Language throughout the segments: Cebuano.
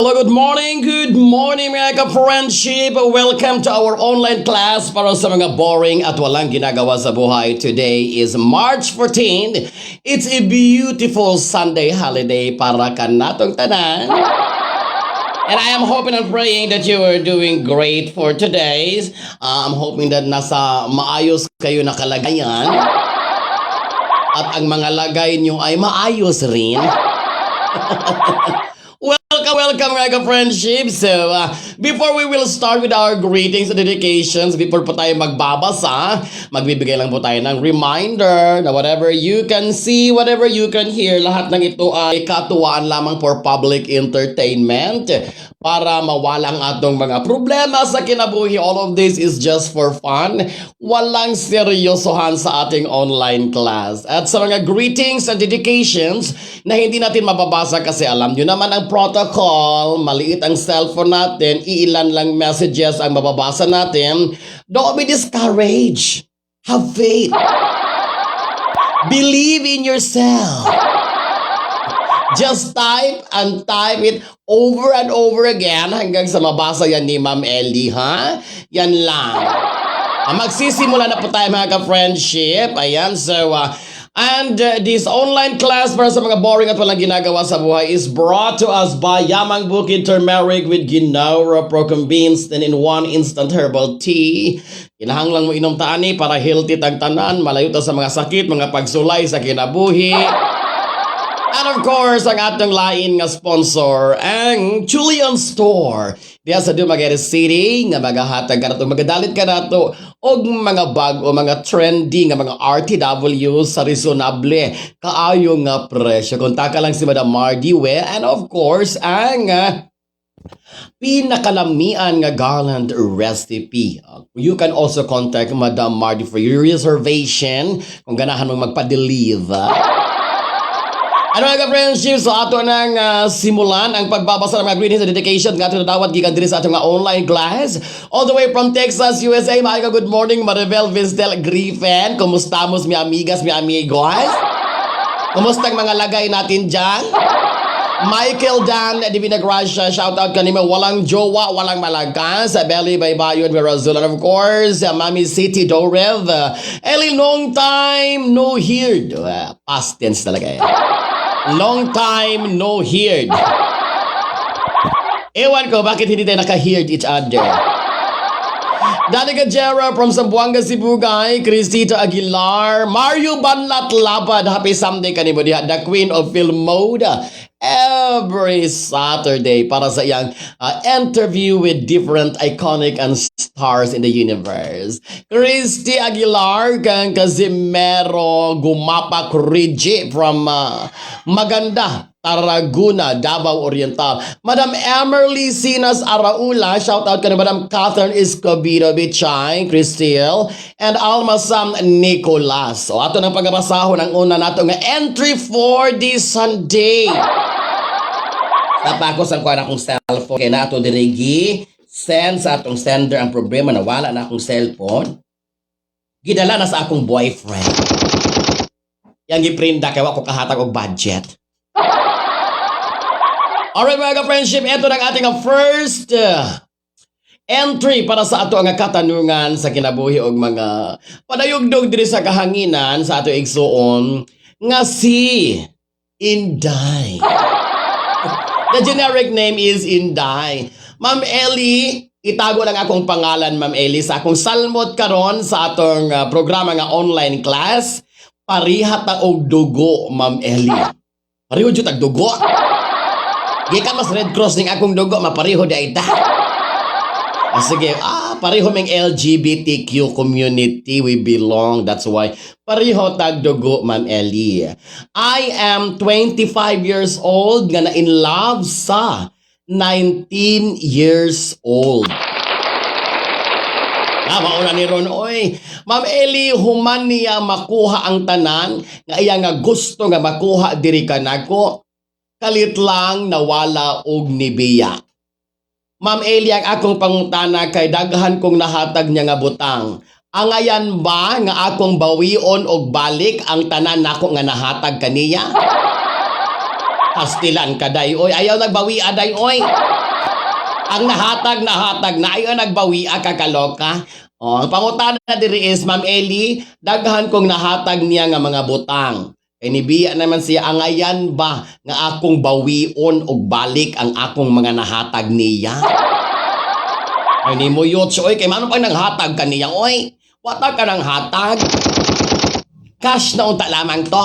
Hello, good morning, mga ka-friendship. Welcome to our online class para sa mga boring at walang ginagawa sa buhay. Today is March 14. It's a beautiful Sunday holiday para kanatong tanan. And I am hoping and praying that you are doing great for today. I'm hoping that nasa maayos kayo na kalagayan. At ang mga lagay nyo ay maayos rin. Welcome, welcome, mga ka-friendship. So, before we will start with our greetings and dedications, before po tayo magbabasa, magbibigay lang po tayo ng reminder na whatever you can see, whatever you can hear, lahat ng ito ay katuwaan lamang for public entertainment para mawala ang atong mga problema sa kinabuhi. All of this is just for fun. Walang seryosohan sa ating online class. At sa mga greetings and dedications na hindi natin mababasa kasi alam nyo naman ang protocol, maliit ang cellphone natin, iilan lang messages ang mababasa natin. Don't be discouraged. Have faith. Believe in yourself. Just type and type it over and over again hanggang sa mabasa yan ni Ma'am Ellie, ha? Yan lang. Magsisimula na po tayo, mga ka-friendship. Ayan, so and this online class para sa mga boring at walang ginagawa sa buhay is brought to us by Yamang Bukid Turmeric with Ginaura Pro Convinced and in one instant herbal tea. Kinahanglan mo inom taani para healthy tag tanan, malayo ta sa mga sakit, mga pagsulay sa kinabuhi. And of course, ang atong lain nga sponsor, ang Julian Store. Diya sa Dumaguete City, nga magahatag ka nato, magadalit ka nato, og mga bag o mga trendy nga mga RTW sa reasonable kaayo nga presyo. Kontaka lang si Madam Mardy We and of course, ang pinakalamian nga garland recipe. You can also contact Madam Mardy for your reservation kung ganahan mong magpa-deliver. Ano, mga ka-friendship, so ato nang simulan ang pagbabasa ng mga greetings and dedication nga ato nadawat gikan diri sa atong nga online class. All the way from Texas, USA, maayo ka good morning, Maribel Vistel Griffin. Kumustamos, mi amigas, mi amigos? Kumusta ang mga lagay natin dyan? Michael Dan Divina Gracia, shout out kanimo. Walang jowa, walang malakas. Belly Baybayon Verazul. And of course, Mami City Dorev. Eli, long time no heard. Past tense talaga yan. Long time no heard. Ewan ko bakit hindi tayo naka-heard each other. Danica Jera from Zamboanga, Sibugay, Cristito Aguilar, Mario Banlat Labad, happy Sunday kanimo diha, the Queen of Film Mode, every Saturday para sa iyang interview with different iconic and stars in the universe. Christy Aguilar, kang Casimero Gumapak Rigi from Maganda, Tarragona, Davao Oriental. Madam Emerly Sinas Araula, shout out ka na Madam Catherine Escobedo Bichay, Cristel, and Alma Sam Nicolas. So ato nang pagabasahon ang una nato nga entry for this Sunday. Tapakos ang kuha na akong cellphone. Kaya na ato dirigi send sa atong sender. Ang problema, nawala na akong cellphone. Gidala na sa akong boyfriend. Yang giprinda kay wa ko kahatag og budget. Alright, mga ka-friendship, ito na ang ating first entry para sa ato ang katanungan sa kinabuhi og mga padayugdog diri sa kahanginan sa ato igsuon nga si Inday. The generic name is Inday. Ma'am Ellie, itago lang akong pangalan, Ma'am Ellie, sa akong salmot karon sa atong programa nga online class. Pariha ta og dugo, Ma'am Ellie. Pareho jud tag dugo. Gikan mas Red Cross ning akong dugo, mapareho di ay ta. Sige, pareho ming LGBTQ community we belong. That's why pareho tag dugo, Ma'am Ellie. I am 25 years old nga na in love sa 19 years old. Mauna ni Ron, oy. Ma'am Ellie, human niya makuha ang tanan nga iya nga gusto nga makuha diri kanako. Kalit lang nawala og nibiya. Ma'am Ellie, ang akong pangutana kay daghan kong nahatag niya nga butang. Angayan ba nga akong bawion og balik ang tanan nako nga nahatag kaniya? Pastilan ka day oy. Ayaw nagbawi aday oy. Ang nahatag, nahatag na. Ayaw nagbawi ka, kaloka. Oh, ang pangutana na diri is, "Ma'am Eli, daghan kong nahatag niya nga mga butang. Kay nibiya naman siya, angayan ba nga akong bawion og balik ang akong mga nahatag niya?" Ay, ni mo yot oy, kay mano pang nanghatag ka niya oy? Wata ka nang hatag. Cash na unta lamang to.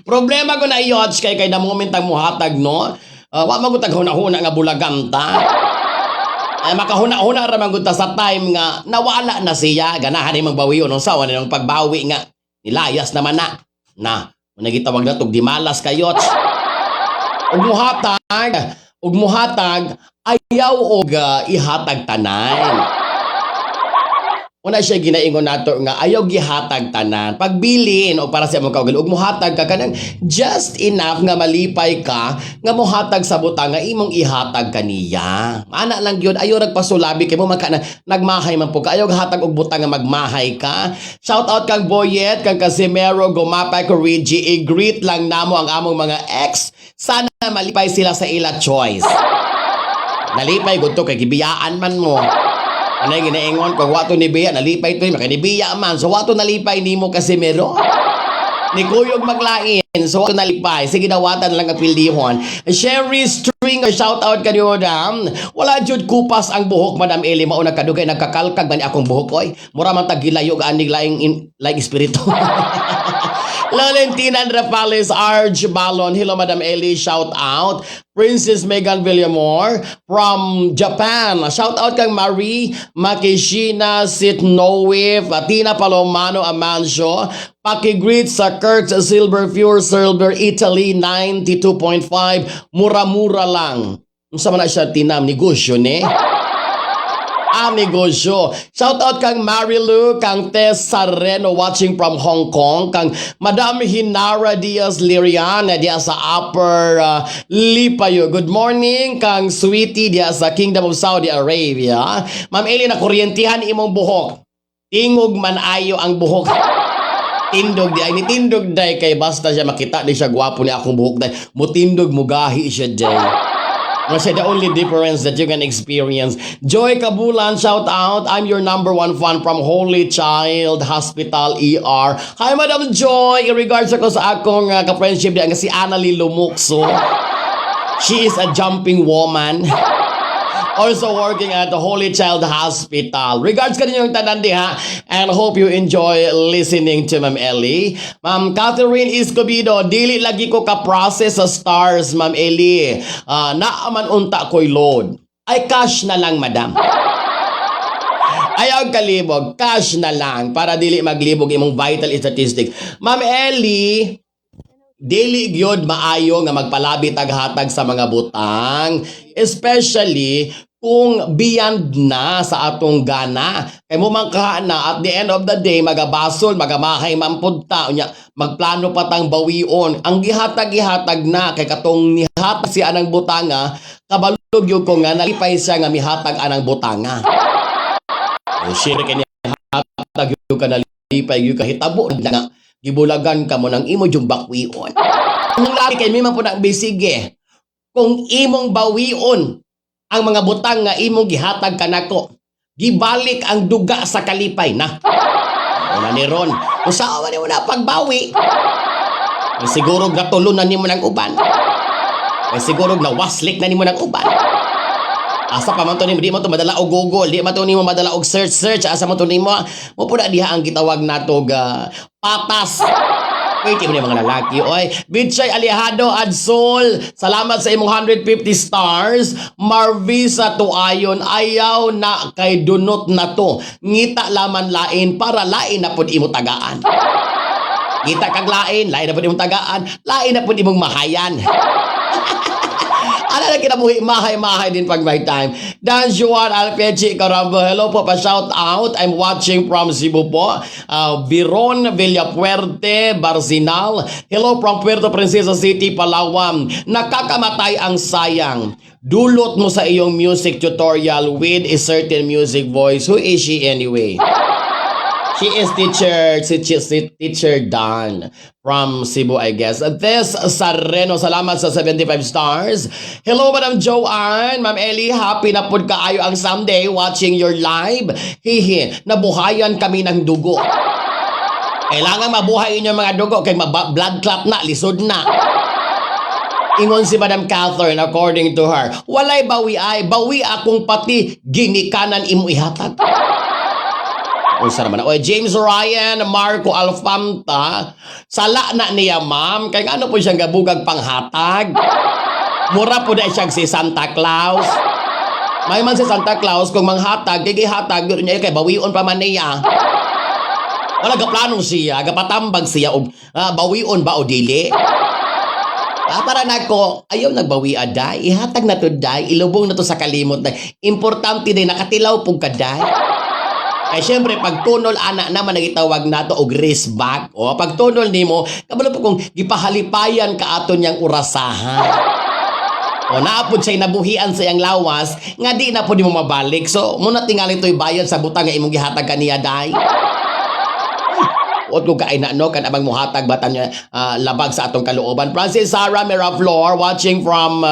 Problema ko na yots kay kay the moment ang muhatag, no. Wa man gud tag huna-huna nga bulagan ta. Ay, makahuna-huna ra man gud ta sa time nga nawala na siya, ganahan ni magbawion, unsa man nang pagbawi nga nilayas naman na. Na, mao gitawag na tog di malas kayots. Ug muhatag, ayaw og ihatag tanan. Una siya ginaingon nato nga ayaw gihatag tanan. Pagbilin o para sa imong kaugalingon, ug muhatag ka kanang just enough nga malipay ka nga muhatag sa butang nga imong ihatag kaniya. Ana lang gyud, ayaw nagpasulabi kay mo man ka na nagmahay man po ka. Ayaw hatag og butang nga magmahay ka. Shout out kang Boyet, kang Casimero Gumapay Corigi. I-greet lang namo ang among mga ex. Sana malipay sila sa ila choice. Nalipay gud to kay gibiyaan man mo. Ano yung ginaingon? Kung wato ni Bea, nalipay to, kay ni Bea man. So wato nalipay nimo kasi meron. Ni Kuyog maglain. So wato nalipay. Sige, dawatan lang ang pildihon. Sherry Stringer, shout out kanyo dam. Wala jud kupas ang buhok, Madam Eli. Mauna kadugay nagkakalkag man akong buhok oy. Mura man tag gilayog anig laing in, laing espiritu. Valentina Rafales, Arj Balon. Hello, Madam Eli. Shout out. Princess Megan Villamor from Japan. Shout out kang Marie Makishina Sitnowif, Tina Palomano Amancio. Paki-greet sa Kirk Silver Pure Silver Italy 92.5. Mura-mura lang. Unsa man na siya tinam negosyo ni? Ah, negosyo. Shout out kang Marilu, kang Tess Sareno watching from Hong Kong, kang Madam Hinara Diaz Lirian diya sa Upper Lipayo. Good morning kang Sweetie diya sa Kingdom of Saudi Arabia. Ma'am Eli, na kuryentihan imong buhok. Tingog man ayo ang buhok. Tindog di ay ni tindog day kay basta siya makita di siya gwapo ni akong buhok day. Mutindog, mugahi siya day. Kasi the only difference that you can experience. Joy Kabulan, shout out. I'm your number one fan from Holy Child Hospital ER. Hi, Madam Joy. In regards ako sa akong ka-friendship di nga si Annalie Lumukso. She is a jumping woman. Also working at the Holy Child Hospital. Regards kaninyong tanan diha and hope you enjoy listening to Ma'am Ellie. Ma'am Catherine Escobedo, dili lagi ko ka-process sa stars, Ma'am Ellie. Naaman unta ko'y load. Ay, cash na lang, madam. Ayaw kalibog, cash na lang para dili maglibog imong vital statistics. Ma'am Ellie, dili gyud maayo nga magpalabi taghatag sa mga butang, especially kung beyond na sa atong gana, kay mo man ka na at the end of the day magabasol, magamahay man pud ta. Unya magplano pa tang bawion ang gihatag, gihatag na. Kay katong nihatag siya anang butanga, kabalo gyud ko nga nalipay siya nga mihatag anang butanga. Eh, share kay nihatag gyud ka, nalipay gyud ka, hitabo na nga gibulagan ka mo ng imo yung bakwion. Ang laki kay may man po na bisige. Kung imong bawion ang mga butang nga imong gihatag kanako, gibalik ang duga sa kalipay na. Una ni Ron, usawa ni mo na pagbawi. May siguro natulo na nimo ng uban. May siguro nawaslik na nimo ng uban. Asa pa man to nimo, di mo to madala og Google, di man to nimo madala og search search, asa man to nimo mo pud diha ang gitawag nato ga patas. Wait, mo ni mga lalaki. Oy, Bichay Alejado Adsol, salamat sa imong 150 stars. Marvisa Tuayon, ayaw na kay dunot na to. Ngita laman lain para lain na pud imo tagaan. Ngita kag lain, lain na pud imong tagaan, lain na pud imong mahayan. Ala na kinabuhi, mahay-mahay din pag may time. Dan Juan Alpechi Carambo, hello po, pa shout out. I'm watching from Cebu po. Biron Villapuerte, Barzinal. Hello from Puerto Princesa City, Palawan. Nakakamatay ang sayang. Dulot mo sa iyong music tutorial with a certain music voice. Who is she anyway? She is teacher, si Teacher Dan from Cebu, I guess. This Sareno, salamat sa 75 stars. Hello, Madam Joanne. Ma'am Ellie, happy na pud kaayo ang someday watching your live. Hihi, nabuhayan kami ng dugo. Kailangan mabuhay inyong mga dugo kay blood clot na, lisod na. Ingon si Madam Catherine, according to her, walay bawi ay, bawi akong pati ginikanan imo ihatag. Unsa naman? Oy, James Ryan, Marco Alfamta, sala na niya, ma'am. Kay ano po siyang gabugag panghatag? Mura po na siyang si Santa Claus. May man si Santa Claus, kung manghatag, kay gihatag, yun niya, kay bawion pa man niya. Wala gaplano siya, gapatambag siya og bawion ba o dili. Para nako, ayaw nagbawi aday, ihatag na to day, ilubong na to sa kalimot day. Importante day, nakatilaw pug ka day. Kay syempre pag tunol ana naman nagitawag nato og wristback. O pag tunol nimo, kabalo po kung gipahalipayan ka ato niyang urasahan. O naapod siya nabuhian sa iyang lawas nga di na po nimo mabalik. So muna tingali to'y bayad sa butang nga imong gihatag kaniya day. Ot ko kaay na no kan abang muhatag batan niya labag sa atong kalooban. Francis Sara Miraflor watching from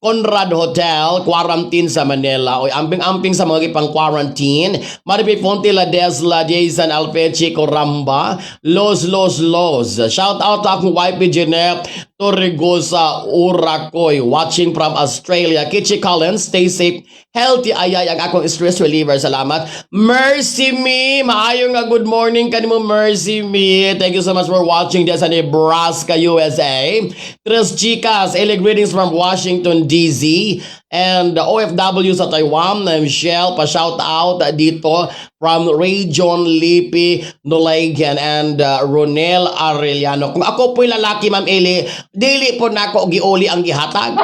Conrad Hotel, quarantine sa Manila. Oy, amping-amping sa mga gipang quarantine. Maripi Fonte Ladesla, Jason Alpechi Coramba, Los Los Los. Shout out to akong wife Jeanette Torregosa Urakoy watching from Australia. Kichi Collins, stay safe. Healthy ayay ang akong stress reliever. Salamat. Mercy Me. Maayo nga good morning kanimo, Mercy Me. Thank you so much for watching diyan sa Nebraska, USA. Tres Chicas, ele greetings from Washington DC. And OFW sa Taiwan, Michelle, pa-shout out dito from Ray John Lipi Nolagan and Ronel Arellano. Kung ako po'y lalaki, Ma'am Eli, dili po nako giuli ang gihatag.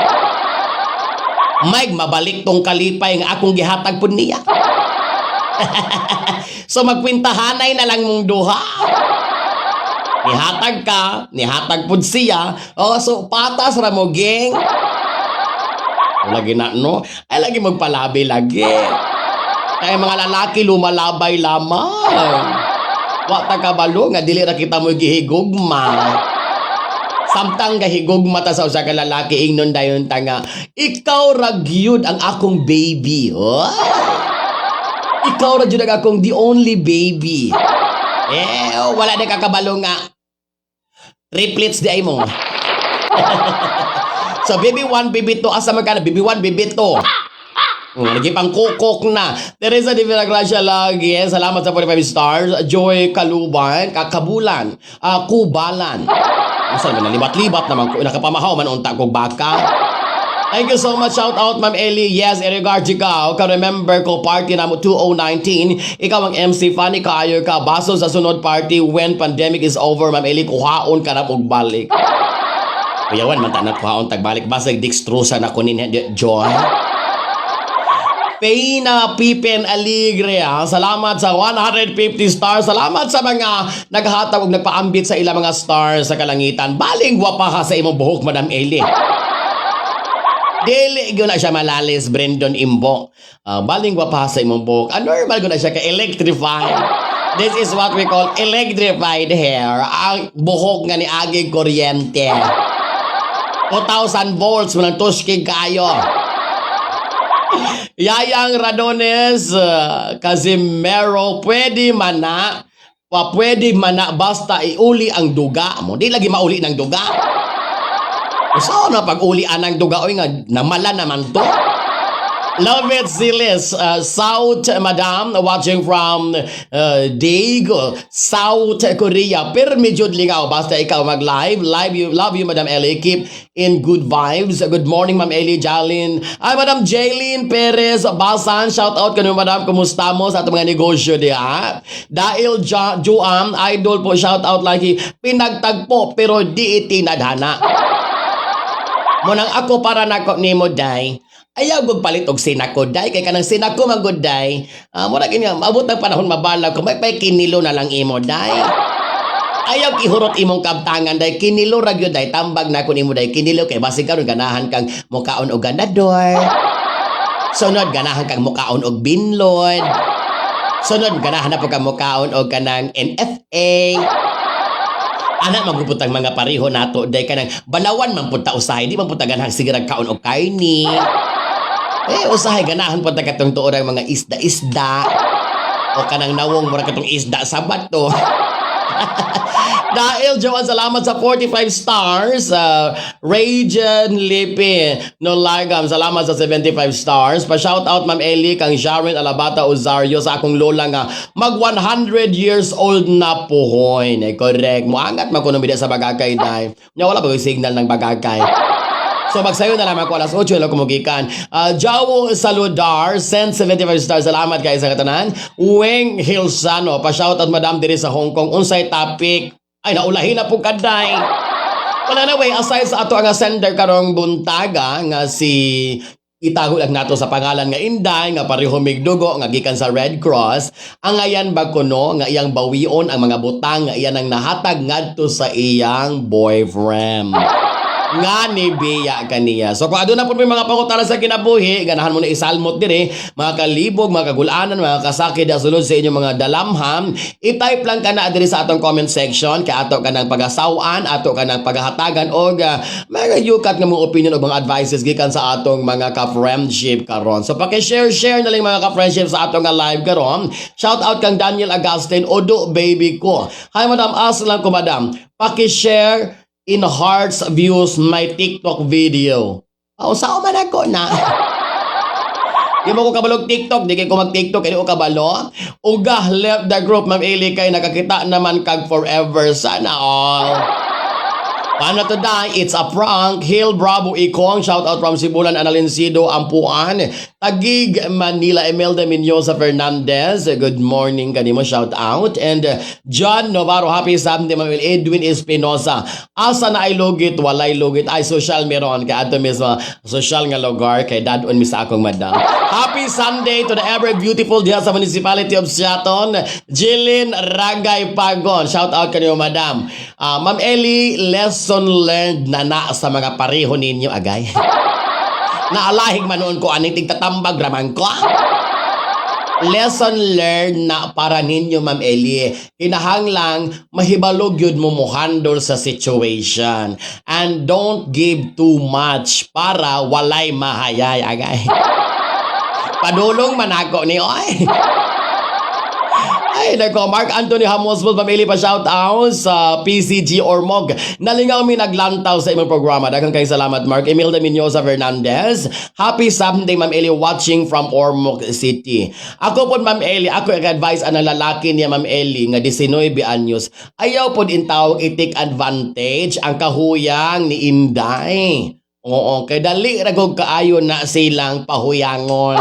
May mabalik tong kalipay nga akong gihatag po niya. So magkwintahanay na lang mong duha. Nihatag ka, nihatag pud siya. Oh, so patas ra mo, geng. Lagi na no. Ay lagi magpalabi lagi. Kaya mga lalaki lumalabay lamang. Wa ta kabalo nga dili ra kita mo gihigugma. Samtang gahigugma ta sa usa ka lalaki, ingnon dayon ta nga, "Ikaw ra gyud ang akong baby." Oh. Ikaw ra gyud ang akong the only baby. Eh, wala na kakabalo nga triplets di ay mo. So baby 1, baby 2, asa man ka na? Baby 1, baby 2. Lagi pang kukok na. Teresa de Villagracia lagi. Salamat sa 45 stars. Joy Kaluban, Kakabulan, Kubalan. Asa naman, nalibat-libat naman ko. Nakapamahaw man unta kog baka. Thank you so much. Shout out, Ma'am Ellie. Yes, in regards ikaw, ka-remember ko party na mo 2019. Ikaw ang MC, funny kaayo ka. Baso sa sunod party when pandemic is over, Ma'am Ellie, kuhaon ka na og balik. Kuyawan man ta na kuhaon tagbalik. Basag dextrosa na ko ni Joy. Payna Pipen Aligre, ha. Salamat sa 150 stars. Salamat sa mga naghatag og nagpaambit sa ilang mga stars sa kalangitan. Baling gwapa ka sa imong buhok, Madam Eli. Dili gyud na siya malalis, Brandon Imbo. Baling gwapa sa imong buhok. Ah, normal gyud na siya ka electrified. This is what we call electrified hair. Ang buhok nga niagi kuryente. 2,000 volts mo nang tuskig kayo. Yayang Radones, Casimero, pwede man na, pa pwede man na basta iuli ang duga mo. Di lagi mauli ng duga. So, na pag ulian ng duga, oy nga, namala naman to. Love it, Silis. South, Madam, watching from Daegu, South Korea. Pero medyo lingaw, basta ikaw mag-live. Live you, love you, Madam Ellie. Keep in good vibes. Good morning, Ma'am Ellie Jalin. Ay, Madam Jaylene Perez Basan. Shout out kanu, Madam. Kumusta mo sa atong mga negosyo diha? Dahil Juam, idol po, shout out lagi. Pinagtagpo, pero di itinadhana. Munang ako para nako nimo day. Ayaw gud palit og sinako day kay kanang sinako man gud day. Mura gini maabot ang panahon mabalag ko may pay kinilo na lang imo day. Ayaw ihurot imong kabtangan day, kinilo ra gyud day, tambag na ko nimo day, kinilo kay basig karon ganahan kang mukaon og ganador. Sunod ganahan kang mukaon og binlod. Sunod, ganahan na po ka mukaon o kanang NFA. Ana magpud ang mga pareho nato day, kanang balawan man pud ta usahay, di man pud ta ganahan sige rag kaon og karni. Eh, usahay ganahan pud ta katong tuod ang mga isda-isda o kanang nawong mura katong isda sa bato. Dahil Joan, salamat sa 45 stars. Rajan Lipi Nolagam, salamat sa 75 stars. Pa-shout out, Ma'am Eli, kang Sharon Alabata Ozario sa akong lola nga mag 100 years old na puhoy. Eh, correct. Muangat man kuno sa Bagakay day. Nya wala ba yung signal ng Bagakay? So magsayo na lamang ko, alas 8 lang kumugikan. Jawo Saludar, send 75 stars. Salamat guys sa katanan. Weng Hilsano, pa-shout out, madam, diri sa Hong Kong. Unsay topic? Ay, naulahin na po kaday. Wala na way, aside sa ato ang sender karong buntaga nga si, itago lang nato sa pangalan nga Inday, nga pareho migdugo nga gikan sa Red Cross, ang ayan ba kuno nga iyang bawion ang mga butang nga iyan ang nahatag ngadto sa iyang boyfriend nga ni biya kaniya. So kung aduna po may mga pangutana sa kinabuhi, ganahan mo na isalmot dire, mga kalibog, mga kagulanan, mga kasakit na sulod sa inyong mga dalamham, i-type lang ka na diri sa atong comment section kay ato ka ng pagasawan, ato ka ng paghahatagan og mga yukat nga mga opinion o mga advices gikan sa atong mga ka-friendship karon. So paki-share share na lang, mga ka-friendship, sa atong nga live karon. Shout out kang Daniel Agustin, Odo baby ko. Hi madam, asa lang ko, madam. Paki-share in hearts views my TikTok video. Oh, sao man ako na? Di mo ko kabalog TikTok, di kay ko mag-TikTok, kay di ko kabalo. Ugah left the group, Ma'am Eli, kay nakakita naman kag forever. Sana all. Paano to die? It's a prank. Hill Bravo Ikong. Shout out from Sibulan, Analincido, Ampuan. Taguig, Manila. Imelda Mendoza Fernandez. Good morning kanimo. Shout out. And John Navarro. Happy Sunday, Ma'am Edwin Espinosa. Asa na ay lugit? Walay lugit. Ay, social meron. Kay ato mismo social nga lugar. Kay dadon mi sa akong madam. Happy Sunday to the ever beautiful diha sa Municipality of Siaton. Jilin Ragay Pagon. Shout out kanimo, madam. Ah, Ma'am Eli, lesson learned na na sa mga pareho ninyo, agay. Naalahig man noon ko aning tigtatambag raman ko. Lesson learned na para ninyo, Ma'am Eli. Kinahanglang mahibalog yun mo mo handle sa situation. And don't give too much para walay mahayay, agay. Padulong man ako ni oy. Ay, nako, Mark Anthony Hamosbol, pamili pa shout out sa PCG Ormoc. Nalingaw mi naglantaw sa imong programa. Daghang kay salamat, Mark. Emilda Mendoza Fernandez. Happy Sunday, Ma'am Eli, watching from Ormoc City. Ako po, Ma'am Eli, ako i-advise ang lalaki niya, Ma'am Eli, nga 19 anyos. Ayaw po intawag i-take advantage ang kahuyang ni Inday. Oo, kay dali ra gud kaayo na silang pahuyangon.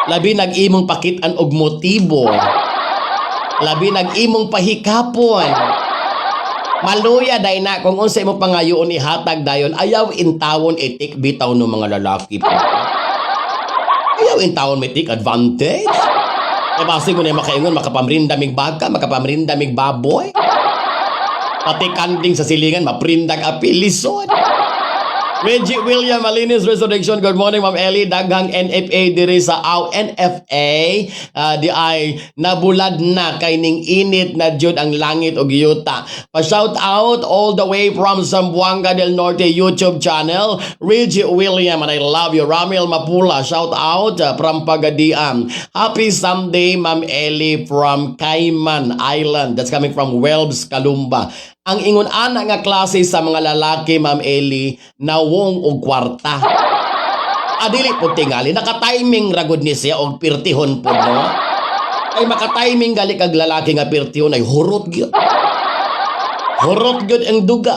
Labi nag imong pakitan og motibo. Labi nag imong pahikapon. Maluya day na kung unsa imong pangayoon ihatag dayon, ayaw intawon i-take bitaw no mga lalaki pa. Ayaw intawon may take advantage. Eh basi mo na makaingon makapamrinda mig baka, makapamrinda mig baboy. Pati kanding sa silingan maprindag apil lisod. Reggie William Malinis Resurrection. Good morning, Ma'am Ellie. Daghang NFA diri sa aw NFA. Di ay nabulad na kay ning init na jud ang langit og yuta. Pa shout out all the way from Zamboanga del Norte YouTube channel. Reggie William, and I love you. Ramil Mapula, shout out from Pagadian. Happy Sunday, Ma'am Ellie, from Cayman Island. That's coming from Welbs, Kalumba. Ang ingon ana nga klase sa mga lalaki, Ma'am Eli, nawong og kwarta. Adili po tingali, naka-timing ragod ni siya og pirtihon po, no? Ay maka-timing gali kag lalaki nga pirtihon ay hurot gyud. Hurot gyud ang duga.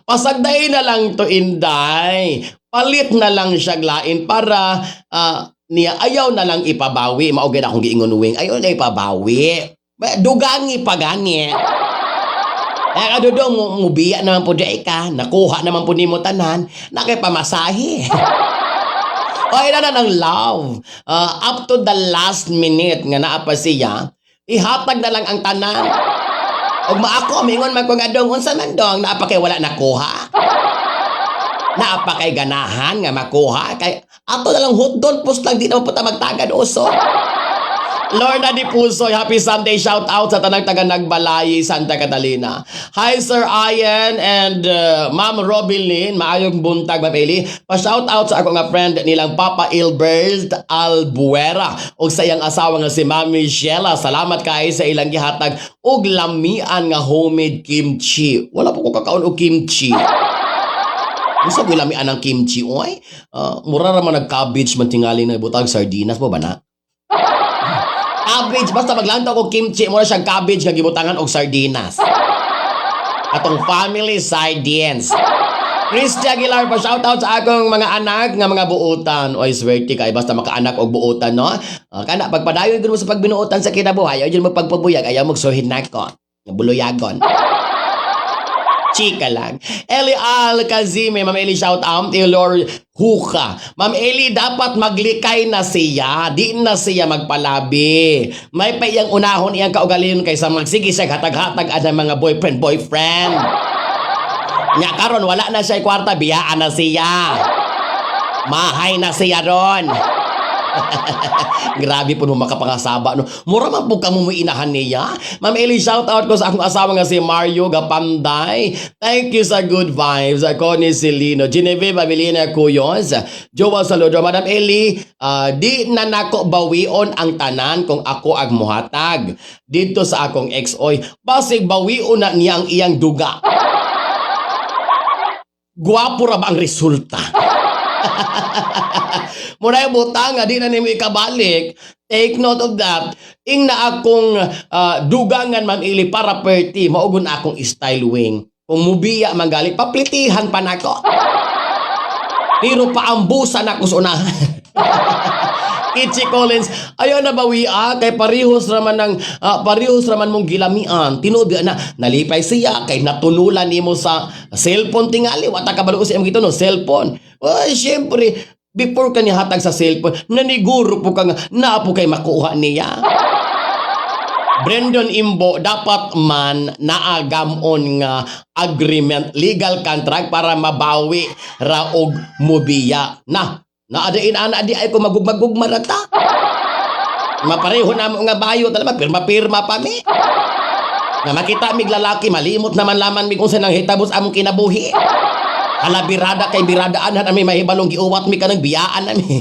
Pasagdain na lang to, Inday. Palit na lang siya lain para niya ayaw na lang ipabawi. Mao gyud akong giingon wing. Ayaw na ipabawi. Dugangi pa gani. Eh, kadudong, mubiya naman po di ka. Nakuha naman po nimo tanan. Nakay pamasahe. O, ina na ng love. Ah, up to the last minute nga naa pa siya, ihatag na lang ang tanan. Og maako, mingon man ko nga dong, unsa man dong, naa pa kay wala nakuha. Naa pa kay ganahan nga makuha kay ato na lang hotdog post lang, di na punta magtagad uso. Lorna Di Pusoy, happy Sunday, shout out sa tanang taga Nagbalay, Santa Catalina. Hi, Sir Ian and Ma'am Robilyn, maayong buntag, Ma'am Eli. Pa-shout out sa ako nga friend nilang Papa Ilbert Albuera ug sa iyang asawa nga si Mami Sheila. Salamat kay sa ilang gihatag og lamian nga homemade kimchi. Wala po ko kakaon og kimchi. Gusto ko lamian ang kimchi, oy. Mura ra man nag cabbage man tingali na butag sardinas mo ba na? Cabbage, basta maglantaw ko kimchi, mura siyang cabbage nga gibutangan og sardinas. Atong family sardines. Christy Aguilar, pa shoutout sa akong mga anak nga mga buutan. Oy, swerte kay basta makaanak og buutan, no? Kana pagpadayon gud mo sa pagbinuotan sa kinabuhi, ayaw jud mo pagpabuyag, ayaw magsuhin nako. Buluyagon. Chika lang. Eli Al Kazime, Ma'am Eli, shout out. Taylor Huka. Ma'am Eli, dapat maglikay na siya. Di na siya magpalabi. May pa iyang unahon iyang kaugalingon kaysa magsige siya hatag-hatag ang mga boyfriend, boyfriend. Nya karon wala na siya kwarta, biyaan na siya. Mahay na siya ron. Grabe po mo makapangasaba, no. Mura man po kamo mo inahan niya. Ma'am Eli, shout out ko sa akong asawa nga si Mario Gapanday. Thank you sa good vibes. Ako ni Celino. Genevieve Abilina Cuyos. Joel Saludo. Madam Eli, di na nako bawion ang tanan kung ako ang muhatag. Dito sa akong ex, oy. Basig bawion na niya ang iyang duga. Gwapo ra ba ang resulta? Muna yung butang nga di na nimo ikabalik. Take note of that. Ing na akong dugangan, Ma'am Eli, para perti maugon akong style wing. Kung mubiya man gali, paplitihan pa nako. Pero paambusan ako sa unahan. Kitchi Collins, ayaw na bawi kay parehos raman mong gilamian. Tinuod na nalipay siya kay natunulan nimo sa cellphone tingali. Wa ta kabalo sa imong no cellphone. Ay, syempre, before ka nihatag sa cellphone, naniguro po ka nga naa po kay makuha niya. Brandon Imbo, dapat man naagamon nga agreement, legal contract para mabawi raog mubiya. Na, naadain ana di ay ko magugmagugma ra ta. Mapareho na mo nga bayo talaga, pirma-pirma pa mi. Nga makita mig lalaki, malimot naman laman mig unsa nang hitabo sa among kinabuhi. Hala, birada kay biradaan ami mahibalong giuwat mi kanang biyaan nami.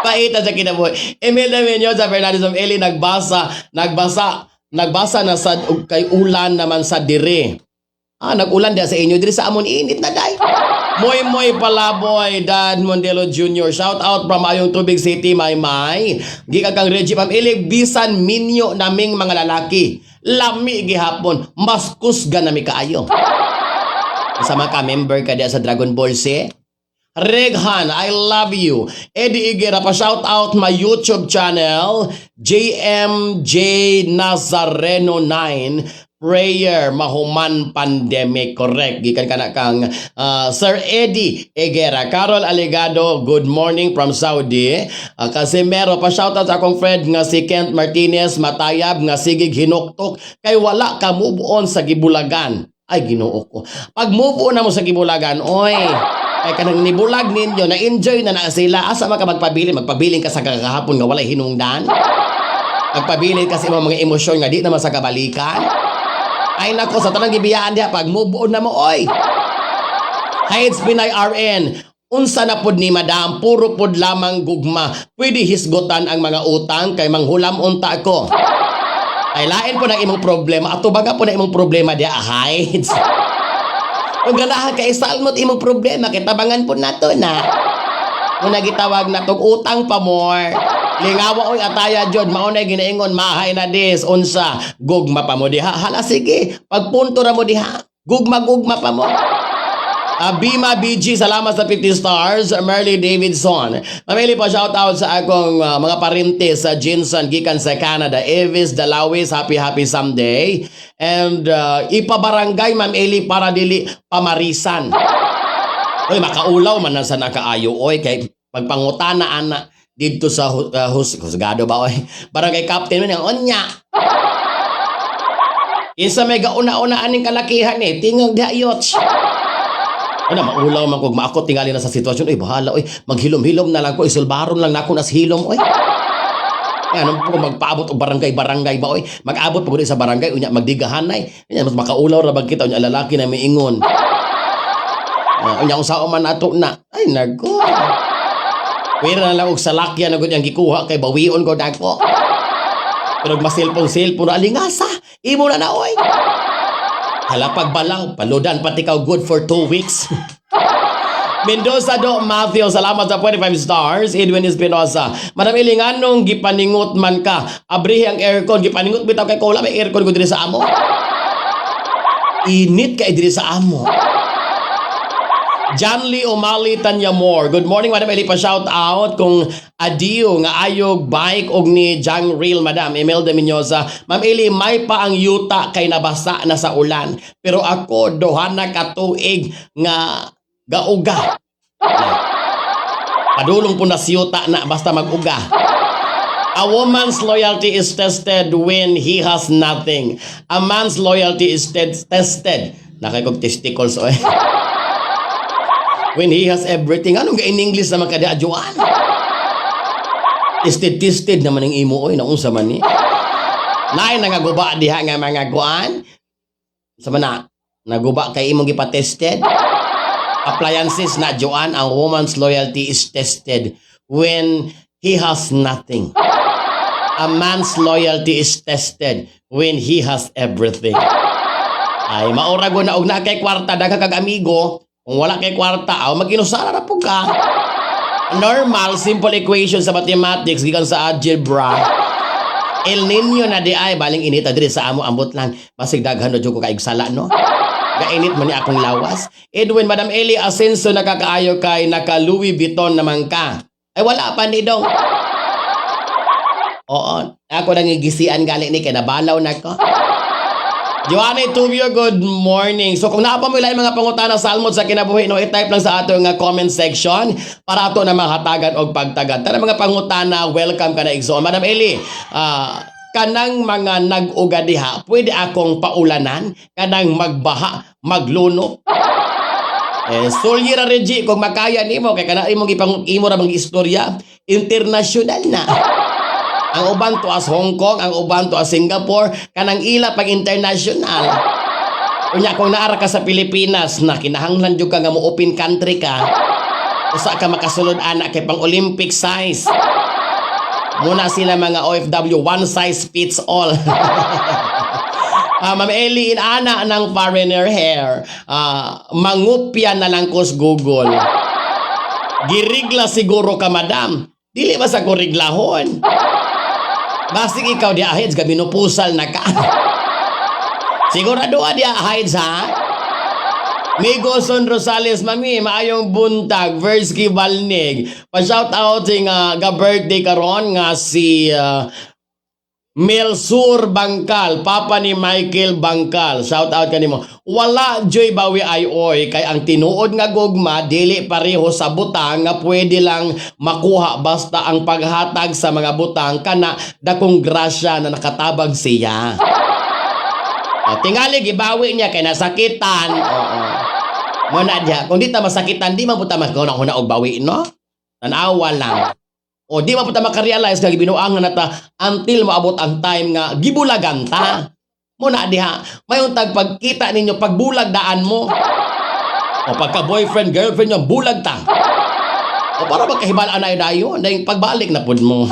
Paita sa kinabuhi. Imelda Mendoza Fernandez of Eli, nagbasa na sa kay ulan naman sa dire. Ah, nag-ulan diya sa inyo diri, sa amon init na day. Moy Moy Palaboy, Dan Mondelo Jr. Shout out from Ayong Tubig City, May May. Gikan kang Reggie, Ma'am Eli, bisan minyo naming mga lalaki. Lami gihapon, mas kusga nami kaayo. Sama ka, member ka diya sa Dragon Ball Z. Reghan, I love you. Eddie Igera, pa shout out my YouTube channel, JMJ Nazareno 9. Prayer mahuman pandemic. Correct. Gikan kana kang Sir Eddie Egera. Carol Alegado, good morning from Saudi. Casimero, pa shout out sa akong friend nga si Kent Martinez Matayab nga sigig hinuktok kay wala ka move on sa gibulagan. Ay, Ginoo ko. Pag move on na mo sa gibulagan, oy, kay kanang nibulag ninyo, na-enjoy na na sila. Asa man ka magpabilin? Magpabilin ka sa kakahapon nga walay hinungdan? Magpabilin ka sa imong mga emosyon nga di naman sa kabalikan? Ay nako, sa tanang gibiyaan diha, pag move on na mo, oy. Heights Pinay RN, unsa na pod ni madam, puro pod lamang gugma. Pwede hisgutan ang mga utang kay manghulam unta ko. Ay, lain po ng imong problema. Ato baga po na imong problema diha, Heights. Kung ganahan ka isalmot imong problema, kay tabangan po nato na. Kung nagitawag na tog utang pa more. Lingawa oy ataya jud, mao na ginaingon mahay na dis unsa gugma pa mo diha. Hala, sige, pagpunto ra mo diha. Gugma gugma pa mo. Bima BG, salamat sa 50 stars. Merly Davidson. Mamili pa shout out sa akong mga parente sa Jinson gikan sa Canada. Evis Dalawis, happy happy someday. And ipabarangay, Ma'am Eli, para dili pamarisan. Oy, makaulaw man na sa nakaayo oy kay pagpangutana ana didto sa husgado ba, oy. Barangay captain man ang onya. Kinsa may gauna-una aning kalakihan eh, tingog diha yoch. Ano, maulaw man kog maako tingali na sa sitwasyon. Uy, bahala, uy. Maghilom-hilom na lang ko. Isulbaron lang nako nas hilom, uy. Ano po magpaabot og barangay-barangay ba, oy. Mag-abot pa gud sa barangay, unya magdigahanay. Unya mas makaulaw ra bag kita, unya lalaki na miingon. Unya unsaon man ato na. Ay nako. Pwera na lang og salakyan na gud ang gikuha kay bawion ko dako. Pero mas cellphone-cellphone na alingasa. Imo na na, oy. Hala, pagbalaw, paludan pati ka, good for 2 weeks. Mendoza Do Matthew, salamat sa 25 stars. Edwin Espinosa. Madam Eli, nganong gipaningot man ka? Abrihi ang aircon, gipaningot bitaw kay wala may aircon ko diri sa amo. Init kay diri sa amo. John Lee O'Malley Tanya Moore. Good morning, Madam Eli. Pa shout out kung adiyo nga ayog bike og ni Jang Real, Madam Imelda Mendoza. Ma'am Eli, may pa ang yuta kay nabasa na sa ulan. Pero ako duha na ka tuig nga gauga. Padulong po na siyuta na basta mag-uga. A woman's loyalty is tested when he has nothing. A man's loyalty is tested. Nakay kog testicles, oy. When he has everything. Anong in English naman kada ajuan? Tested, tested naman ang imo, oy. Naunsa man ni? Naay nangaguba diha nga mga kuan? Sa man na? Naguba kay imong gipa-tested? Appliances na, Joan, ang woman's loyalty is tested when he has nothing. A man's loyalty is tested when he has everything. Ay, maura ko na og na kay kwarta, daghan kag amigo. Kung wala kay kwarta, aw maginusara ra pud ka. Normal, simple equation sa mathematics gikan sa algebra. El Nino na di ay baling inita diri sa amo, ambot lang. Basig daghan na jud ko kaig sala, no. Gainit man ni akong lawas. Edwin, Madam Eli Asenso, nakakaayo kay naka Louis Vuitton naman ka. Ay, wala pa ni dong. Oo, ako nang gisian gali ni kay nabalaw na ko. Joanne Tubio, good morning. So kung naa pa mo lain mga pangutana salmot sa kinabuhi, no, i-type lang sa ato nga comment section para ato na mahatagan og pagtagad. Tara, mga pangutana, welcome ka na, igsoon. Madam Eli, kanang mga nag-uga diha, pwede akong paulanan, kanang magbaha, maglunok. Eh, sulyi ra Reggie kung makaya nimo kay kana imong ipang imo ra bang istorya international na. Ang uban to as Hong Kong, ang uban to as Singapore, kanang ila pag international. Unya kung naara ka sa Pilipinas na kinahanglan jud ka nga mo open country ka, usa ka makasulod ana kay pang Olympic size. Muna sila mga OFW, one size fits all. Ma'am Eli, inana ng foreigner hair. Mangupya na lang kos Google. Girigla siguro ka, madam. Dili ba sa kuriglahon? Basig ikaw di ahids, gabi pusal na ka. Sigurado di ahids, ha? Migoson Rosales, mami, maayong buntag, Versky Balnig. Pa-shout out nga ga-birthday karon nga si Melsur Bangkal, papa ni Michael Bangkal. Shout out kanimo. Wala joy bawi ay oy kay ang tinuod nga gugma dili pareho sa butang nga pwede lang makuha basta ang paghatag sa mga butang kana dakong grasya na nakatabang siya. O, tingali gibawi niya kay nasakitan. Oo. Mo na diya, kung di ta masakitan, di man pud ta maghuna-huna og bawi, no? Tanawa lang. O di man pud ta makarealize nga gibinuangan na ta until maabot ang time nga gibulagan ta. Mo na diha, may untag pagkita ninyo pagbulag daan mo. O pagka boyfriend, girlfriend nyo, bulag ta. O para magkahibal anay dayon, dahil pagbalik na pud mo.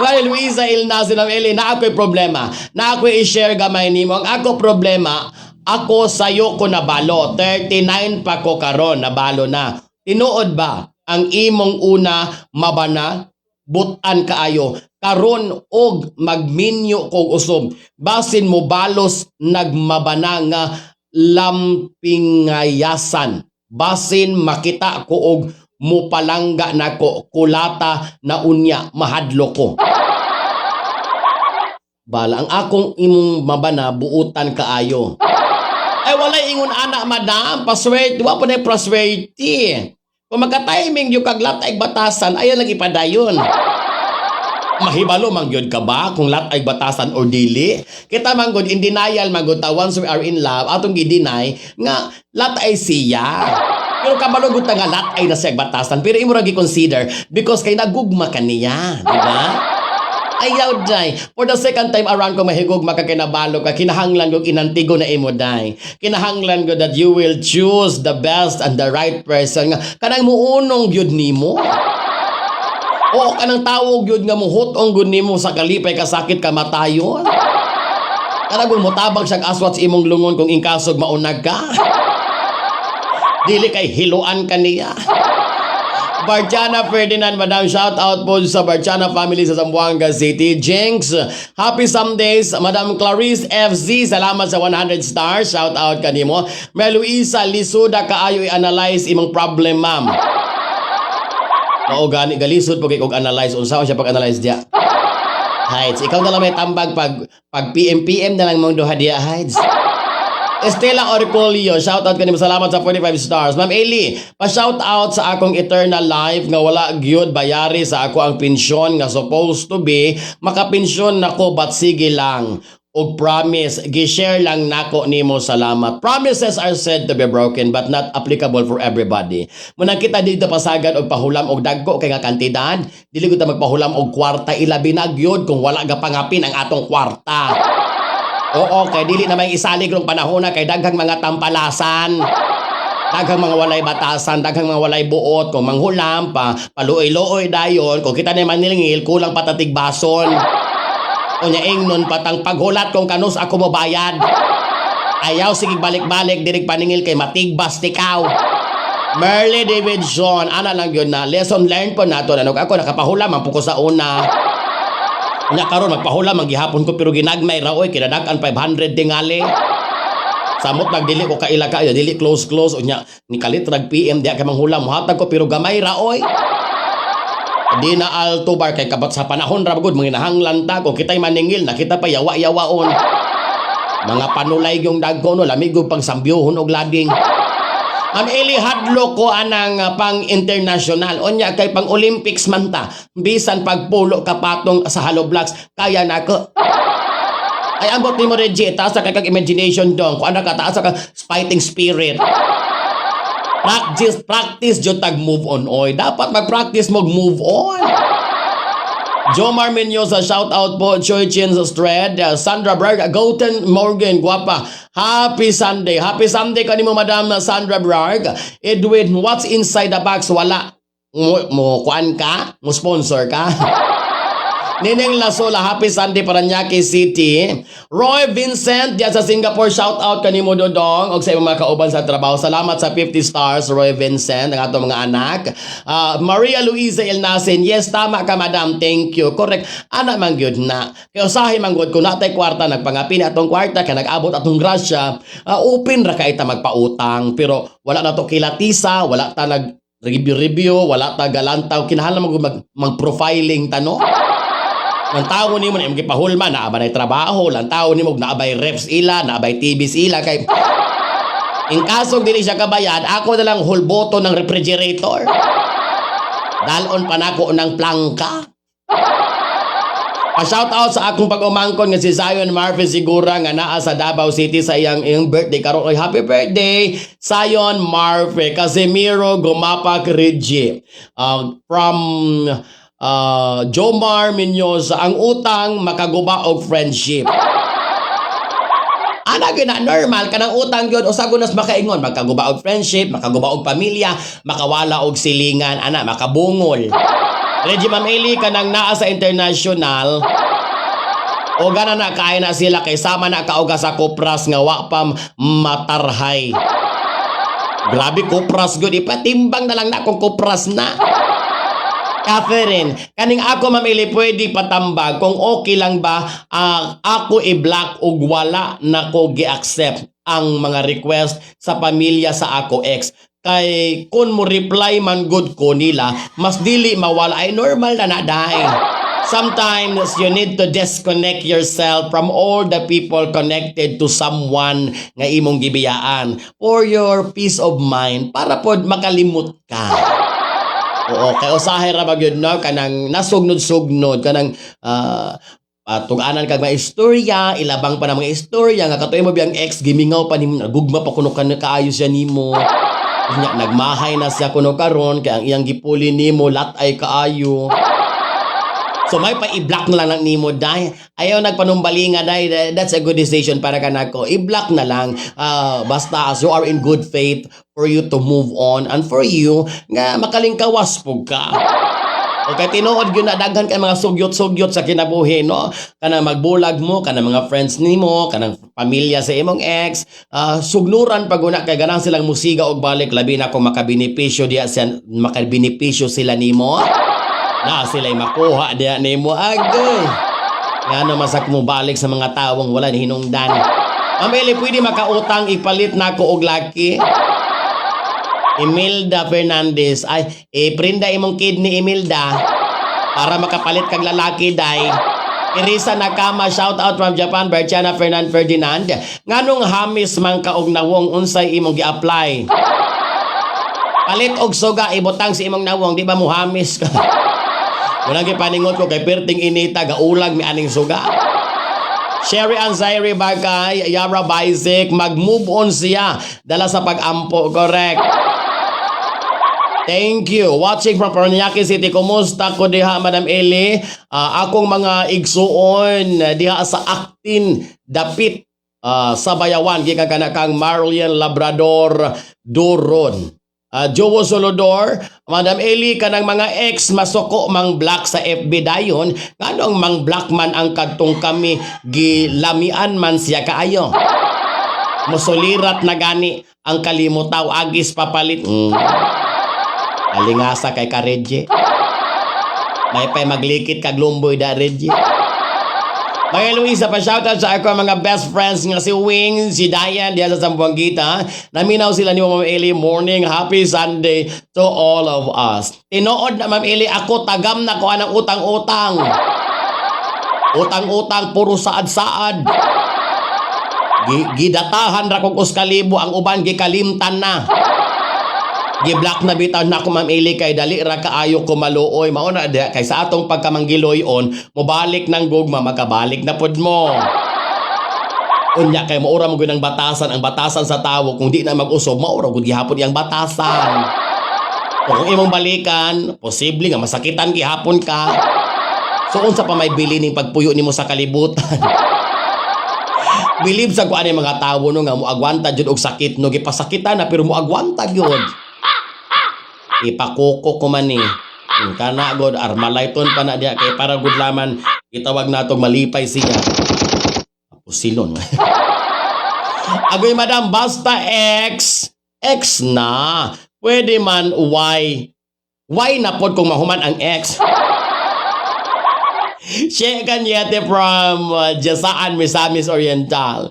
Well, Luisa Ilnasin ng Eli, na ako'y problema. Na ako'y i-share gamay nimo. Ang ako problema, ako sayo ko nabalo. 39 pa ko karon, nabalo na. Tinuod ba ang imong una mabana butan kaayo karon og magminyo kog usob, basin mo balos nagmabana nga lampingayasan, basin makita ko og mupalangga nako kulata na, unya mahadlo ko. Bala ang akong imong mabana buutan kaayo. Ay, walay ingon ana, madam, paswerte, wa pa na paswerte. Kung magka-timing yung kaglatay batasan, ayan lang ipadayon. Mahibalo man gyud ka ba kung lat-ay batasan or dili? Kita man gud, in denial man gud ta. Once we are in love, atong gi-deny nga lat-ay siya. Pero kabalo gud ta nga lat-ay na siya batasan, pero imo ra gi-consider because kay nagugma ka niya, di ba? Ayaw, day. For the second time around, kung mahigugma ka, kinabalo ka, kinahanglan kog inantigo na imo, day. Kinahanglan ko that you will choose the best and the right person nga kanang muunong gyud nimo. O kanang tawog gyud nga muhut-ong gyud nimo sa kalipay, kasakit, kamatayon. Kanang kung mutabang siyang aswat sa imong lungon kung inkasog maunag ka. Dili kay hiluan ka niya. Bartiana Ferdinand, Madam, shout out po sa Bartiana family sa Zamboanga City. Jinx, happy Sundays. Madam Clarice FZ, salamat sa 100 stars. Shout out kanimo. Meluisa Lisuda kaayo i-analyze imong problem, ma'am. Oo gani, galisod po kay og analyze. Unsa siya pag-analyze diya? Heights, ikaw na lang may tambag pag PM PM na lang mong duha diya, Heights. Estela Orcolio, shout out kanimo, salamat sa 45 stars. Ma'am Eli, pa-shout out sa akong eternal life nga wala gyud bayari sa ako ang pensyon nga supposed to be makapensyon nako, but sige lang. Og promise, gi-share lang nako nimo, salamat. Promises are said to be broken but not applicable for everybody. Munang kita dito pasagad og pahulam og dagko kay nga kantidad, dili ko ta magpahulam og kwarta, ilabi na gyud kung wala ga pangapin ang atong kwarta. Oo, kay dili na may isalig rong panahon na kay daghang mga tampalasan. Daghang mga walay batasan, daghang mga walay buot, kung manghulam pa, paluoy-luoy dayon, kung kita na manilingil, kulang patatig bason. Unya ingnon patang paghulat kung kanus ako mo bayad. Ayaw sige balik-balik dirig paningil kay matigbas tikaw. Merle Davidson, ana lang yun na lesson learned po nato na ako nakapahulam man po ko sa una. Unya karon magpahulam man gihapon ko pero ginagmay ra oy, kinadag-an 500 tingali. Samot nagdili ko kaila kayo, dili close close, unya ni kalit rag PM diya kay manghulam, muhatag ko pero gamay ra oy. Di na alto bar kay kabat sa panahon ra gud manginahanglan ta kung kitay maningil nakita pa yawa-yawaon. Mga panulay yung dagko no, lamig og pangsambyuhon og lading. Ang Eli, hadlo ko anang pang international. Unya kay pang Olympics man ta. Bisan pagpulo ka patong sa hollow blocks, kaya nako. Ay, ambot nimo, Reggie, taas ka kag imagination dong. Kung ano ka, taas ka fighting spirit. Practice, practice jud tag move on oy. Dapat mag-practice mo move on. Jomar Mendoza, shout out po. Choi Chin sa Thread. Sandra Berg, Golden Morgan, guwapa. Happy Sunday. Happy Sunday kanimo, Madam Sandra Berg. Edwin, what's inside the box? Wala. Mo kuan ka? Mo sponsor ka? Neneng Lasola, happy Sunday, Paranaque City. Roy Vincent, diyan sa Singapore, shout out kanimo, Dodong og sa imong mga kauban sa trabaho. Salamat sa 50 stars, Roy Vincent, ang atong mga anak. Maria Luisa Elnasin, yes, tama ka, madam, thank you. Correct. Ana man gyud na. Kay usahay man gud kung natay kwarta, nagpangapin atong kwarta kay nag-abot atong grasya, open ra kay ta magpautang, pero wala na to kilatisa, wala ta nag review-review, wala ta galantaw, kinahanglan mag-profiling ta, no? Ang tao nimo na imong gipahulman, naa ba nay trabaho, lang tao nimo naa bay refs ila, naa bay TVs ila, kay in kaso dili siya kabayad, ako na lang hulboto ng refrigerator. Dalon pa nako ng plangka. Pa-shout out sa akong pag-umangkon nga si Zion Murphy Sigura nga naa sa Davao City sa iyang birthday karon. Oy, happy birthday, Zion Murphy. Casimiro Gumapak Ridge. From Jomar Mendoza, ang utang makaguba og friendship. Ana gyud na normal kanang utang gyud, usa gud nas makaingon makaguba og friendship, makaguba og pamilya, makawala og silingan, ana makabungol. Reggie, Ma'am Eli, kanang naa sa international o gana na kaya na sila kay sama na kauga sa kopras nga wa pa matarhay. Grabe, kopras gud, ipatimbang na lang na kung kopras na. Catherine, kaning ako, Ma'am Eli, pwede patambag kung okay lang ba ako i-block ug wala na ko gi-accept ang mga request sa pamilya sa ako ex. Kay kung mo reply man good ko nila, mas dili mawala. Ay, normal na na dai. Sometimes you need to disconnect yourself from all the people connected to someone nga imong gibiyaan for your peace of mind, para pod makalimot ka. Oo, kay usahay ra ba gyud, no, kanang nasugnod-sugnod kanang tug-anan kag mga istorya, ilabang pa na mga istorya nga katuoy mo biyang ex gimingaw pa nimo, nagugma pa kuno kan kaayo siya nimo. Unya nagmahay na siya kuno karon kay ang iyang gipuli nimo lat-ay kaayo. So may pa i-block na lang lang nimo, day. Ayaw nagpanumbalinga, day. That's a good decision para kanako. I-block na lang. Basta as you are in good faith for you to move on and for you nga makalingkawas pug ka. Okay, tinuod gyud na daghan kay mga sugyot-sugyot sa kinabuhi, no? Kanang magbulag mo, kanang mga friends nimo, kanang pamilya sa imong ex, sugnuran pag una kay ganahan silang musiga og balik, labi na kung makabenepisyo diya siya, makabenepisyo sila nimo. Na sila'y makuha diya nimo, agoy. Ngano masak mo balik sa mga tawong wala ni hinungdan? Ma'am Eli, pwede makautang ipalit nako og laki? Imelda Fernandez. Ay, iprinda imong kidney, Imelda, para makapalit kag lalaki, day. Irisa Nakama, shout out from Japan, Bertiana Fernand Ferdinand. Nganong hamis man ka og nawong, unsay imong gi-apply? Palit og suga, ibutang sa imong nawong, di ba muhamis ka? Wala gipaningot ko kay perting inita gaulag mi aning suga. Sherry Anzairi Bagay, Yara Baizik, mag-move on siya dala sa pag-ampo, correct. Thank you. Watching from Paranaque City. Kumusta ko diha, Madam Eli? Akong mga igsuon diha sa Actin Dapit sa Bayawan gikan kana kang Marlian Labrador Duron. Jowo Solodor, Madam Eli, kanang mga ex masuko mang block sa FB dayon, nganong mang block man ang kadtong kami gilamian man siya kaayo? Musulirat na gani ang kalimutaw agis papalit. Alingasa kay ka, Reggie. May pay maglikit kag lumboy da, Reggie. Mga Luisa, pa shoutout sa ako mga best friends nga si Wing, si Diane, diya sa Zamboanguita. Naminaw sila ni Ma'am Eli. Morning, happy Sunday to all of us. Tinuod na, Ma'am Eli, ako tagam na ko anang utang-utang. Utang-utang, puro saad-saad. Gidatahan ra kog 1,000, ang uban gikalimtan na. Gi-block na bitaw na ako, Ma'am Eli, kay dali ra kaayo ko maluoy. Mao na diha kay sa atong pagkamanggiloy-on, mobalik ng gugma, makabalik na pud mo. Unya kay maura mo gyud ang batasan sa tawo kung di na mag-usob, maura gud gihapon iyang batasan. Kung imong balikan, posible nga masakitan gihapon ka. So unsa pa may bili ning pagpuyo nimo sa kalibutan? Believe sa kuan mga tawo, no, nga moagwanta jud og sakit, no, gipasakitan na pero moagwanta gyud. Ipakoko ko man ni. Kana god armalayton pa na diya kay para gud laman gitawag natong malipay siya. Pusilon. Agoy, madam, basta X, X na. Pwede man Y. Y na pod kung mahuman ang X. She Kanyete from Jasaan, Misamis Oriental.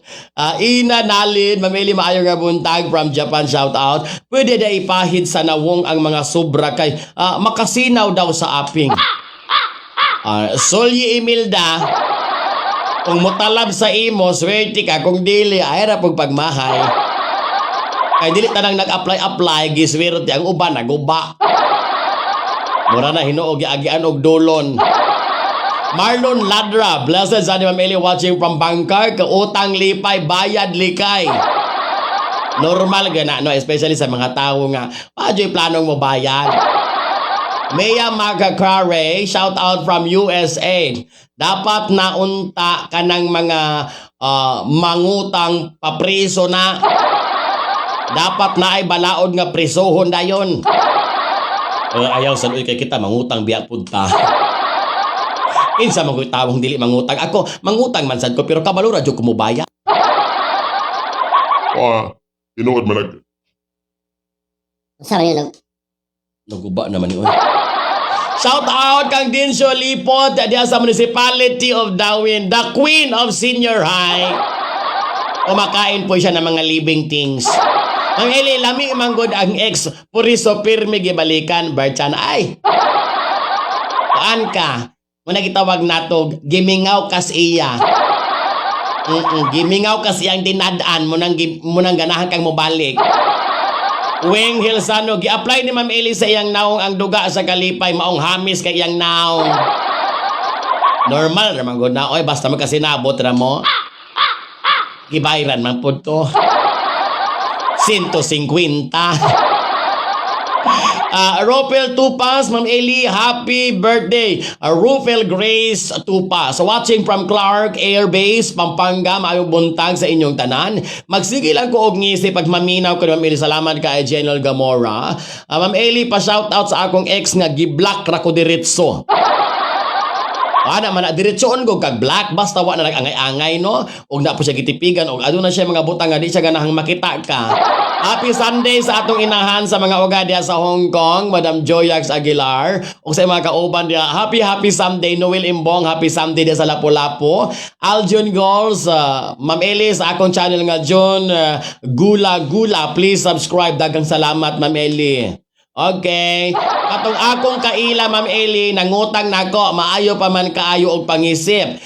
Ina Nalin, mamili, maayo nga buntag from Japan, shout out. Pwede da ipahid sa nawong ang mga sobra kay makasinaw daw sa aping. Solye Imelda, kung mutalab sa imo, swerte ka. Kung dili, ay ra pug pagmahay. Kay dili tanang nag-apply-apply, giswerte ang uban, naguba. Mura na hinuog giagian og dolon. Marlon Ladra, blessed Sunday, Ma'am Eli, watching from Bangkok, utang lipay, bayad likay. Normal gana, no, especially sa mga tao nga, padyo'y planong mo bayad. Maya Magakare, shout out from USA. Dapat naunta ka ng mga mangutang papriso na. Dapat na ay balaod nga prisohon dayon. Ayaw sa kay kita mangutang biya pud ta. Kinsa man ko'y tawong dili mangutang? Ako, mangutang man sad ko pero kabalo ra jud ko mobayad. Ah, tinuod man nag Unsa man yun? Naguba naman ni oy. Shout out kang Dinsyo Lipot diya sa Municipality of Dauin, the Queen of Senior High. Kumakain po siya ng mga living things. Ang Eli, lami man gud ang ex, puriso pirmi gibalikan, Berchan. Ay! Kuan ka? Muna gitawag nato, gimingaw kas iya. Gimingaw kas iyang dinad-an, munang ganahan kang mobalik. Wing Hilsano, gi-apply ni Ma'am Eli sa iyang naong ang duga sa kalipay, maong hamis kay iyang naong. Normal ra man gud na oy, basta magkasinabot ra mo. Gibayran man pud to. 150. Rufel Tupas, Ma'am Eli, happy birthday. Rufel Grace Tupas. Watching from Clark Air Base, Pampanga, maayong buntag sa inyong tanan. Magsige lang ko og ngisi pag maminaw ko ni Ma'am Eli. Salamat kay General Gamora. Ma'am Eli, pa shout out sa akong ex nga giblock ra ko diretso. Ana man na diretsoon ko kag block basta wa na nag-angay-angay, no, ug na po siya gitipigan og aduna siya mga butang nga di siya ganahang makita ka. Happy Sunday sa atong inahan sa mga uga diha sa Hong Kong, Madam Joyax Aguilar, ug sa mga kauban diha. Happy happy Sunday. Noel Imbong, happy Sunday diha sa Lapu-Lapu. Aljun Goals, Ma'am Eli, sa akong channel nga John Gula Gula, please subscribe. Daghang salamat, Ma'am Eli. Okay. Katong akong kaila, Ma'am Eli, nangutang nako, maayo pa man kaayo og pangisip.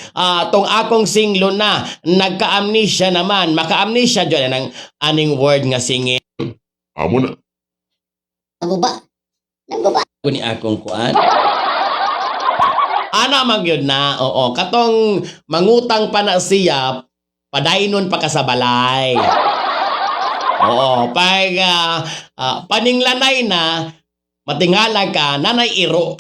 Tong akong singlo na, nagka-amnesia naman. Maka-amnesia jud ang aning word nga singil. Amo na. Naguba. Naguba. Ko ni akong kuan. Ana man gyud na, oo. Katong mangutang pa na siya, padaynon pa ka sa balay. Oo, pag paninglanay na, matingala ka, nanay iro.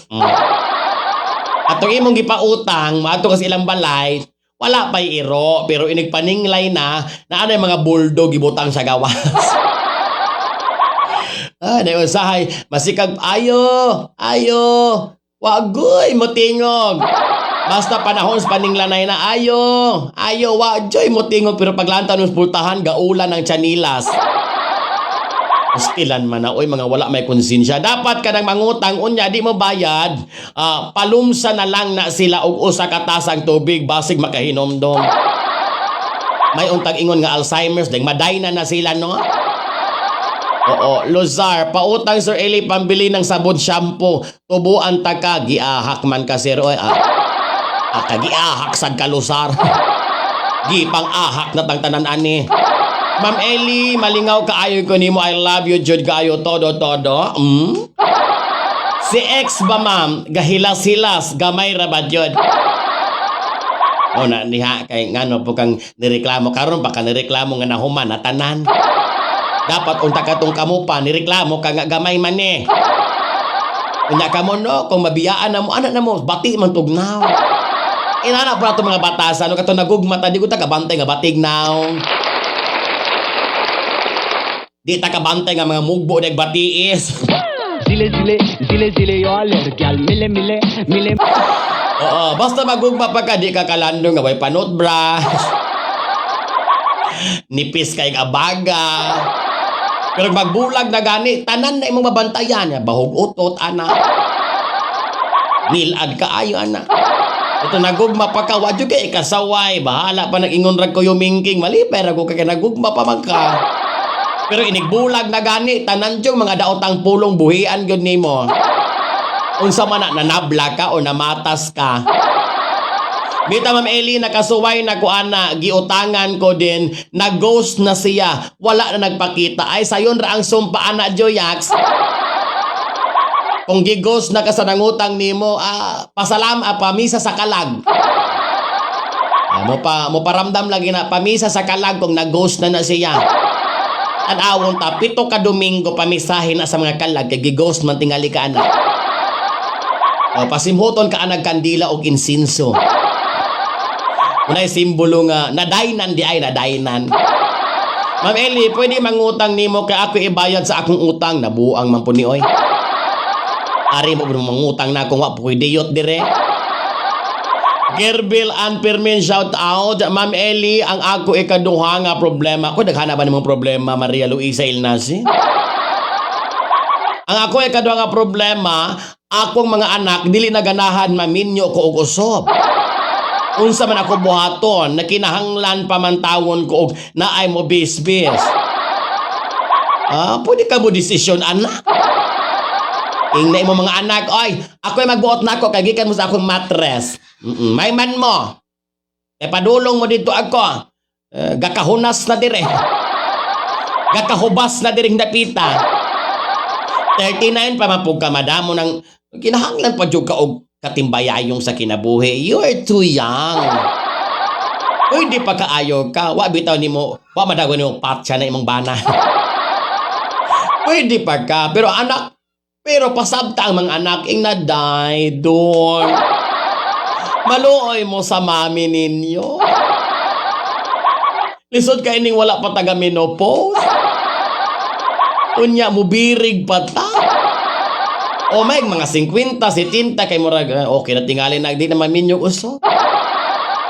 Atong imong gipautang, maadto ka sa ilang balay, wala pa'y iro, pero inig paninglay na, na anay mga bulldog gibutang sa gawas. Ah, na usahay, masikag ayo, ayo, wagoy motingog. Basta panahon sa paninglanay na ayo, ayo, wa joy motingog, pero paglantaw ng pultahan gaulan ng tsanilas. Pastilan man na, oy, mga wala may konsensya. Dapat ka nang mangutang, unya, di mo bayad, palumsa na lang na sila og usa ka tasang tubig, basig makahinomdom. May untag ingon nga Alzheimer's, dahil maday na na sila, no? Oo, Luzar, pautang Sir Eli pambili ng sabon shampoo. Tubuan ta ka, giahak man ka, sir. Oy, kagiahak sad ka, Luzar. Gipang ahak na tang tanan ani. Ma'am Eli, malingaw kaayo ko nimo. I love you, jud kaayo todo todo. Si ex ba, ma'am, gahilas-hilas, gamay ra ba jud? O na niha kay ngano po kang nireklamo karon pa ka nireklamo nga nahuman na tanan. Dapat unta katong kamo pa nireklamo ka nga gamay man eh. Unya ka mo no, kung mabiyaan na mo, anak na mo, bati man tugnaw. Inana pa ato mga batasan, no, kato nagugma ta, di ko ta kabantay nga batig naw. Di ta kabantay nga mga mugbo nagbatiis. Zile zile zile zile yo aler gyal mile mile mile. Oo, basta magugma pa ka, di ka kalandong nga way panotbrush. Nipis kay abaga. Pero magbulag na gani, tanan na imong mabantayan. Bahog utot, ana. Nilad ka ayo, ana. Ito nagugma pa ka, wadyo kay ikasaway. Bahala pa nag-ingon rag ko yumingking. Malipay ra ko kay nagugma pa man ka. Pero inigbulag na gani, tanan yung mga daotang pulong buhian gyud nimo. Unsa man na nanabla ka o namatas ka. Bita Ma'am Eli, nakasuway na ko ana, giutangan ko din, na-ghost na siya, wala na nagpakita. Ay, sayon ra ang sumpa ana, Joyax. Kung gi-ghost na ka sa nangutang nimo, pasalam, pamisa sa kalag. Mo paramdam lagi na pamisa sa kalag kung na-ghost na na siya. Tan-awon ta, 7 ka Domingo pamisahin na sa mga kalag, kay gi-ghost man tingali ka ana. O, pasimhuton ka anag kandila og insinso. Unay simbolo nga nadaynan di ay nadaynan. Ma'am Eli, pwede mangutang nimo kay ako ibayad sa akong utang. Nabuang man po ni oy. Ari mo ba mangutang na akong wa pwede yot dire. Gerbil and Pirmin, shout out. Ma'am Eli, ang ako ikaduha nga problema. Ko daghana ba nimong problema, Maria Luisa Ilnasi? Ang ako ikaduha nga problema, akong mga anak dili na ganahan maminyo ko og usop. Unsa man ako buhaton, nakinahanglan pa man tawon ko og naay mo bisbis. Pwede ka mo desisyon, anak. Ingna mo mga anak, oy, ako'y magbuot na ako, kay gikan mo sa akong matres. May man mo. E padulong mo dito ako. Eh, gakahunas na dire. Gakahubas na diring dapita. 39 pa man pud ka, madamo ng kinahanglan pa jud ka og katimbayayong sa kinabuhi. You're too young. Uy, di pa kaayo ka. Wa bitaw nimo, wa madago nimo patsa na imong bana. Pwede pa ka. Pero anak, pero pasabta ang mga anak, ing na-die doon. Maluoy mo sa mami ninyo. Lisod kay ning wala pa taga menopause. Unya mo birig pa ta. O may mga 50, 70 kay murag ah, okay na tingali na di na maminyo uso.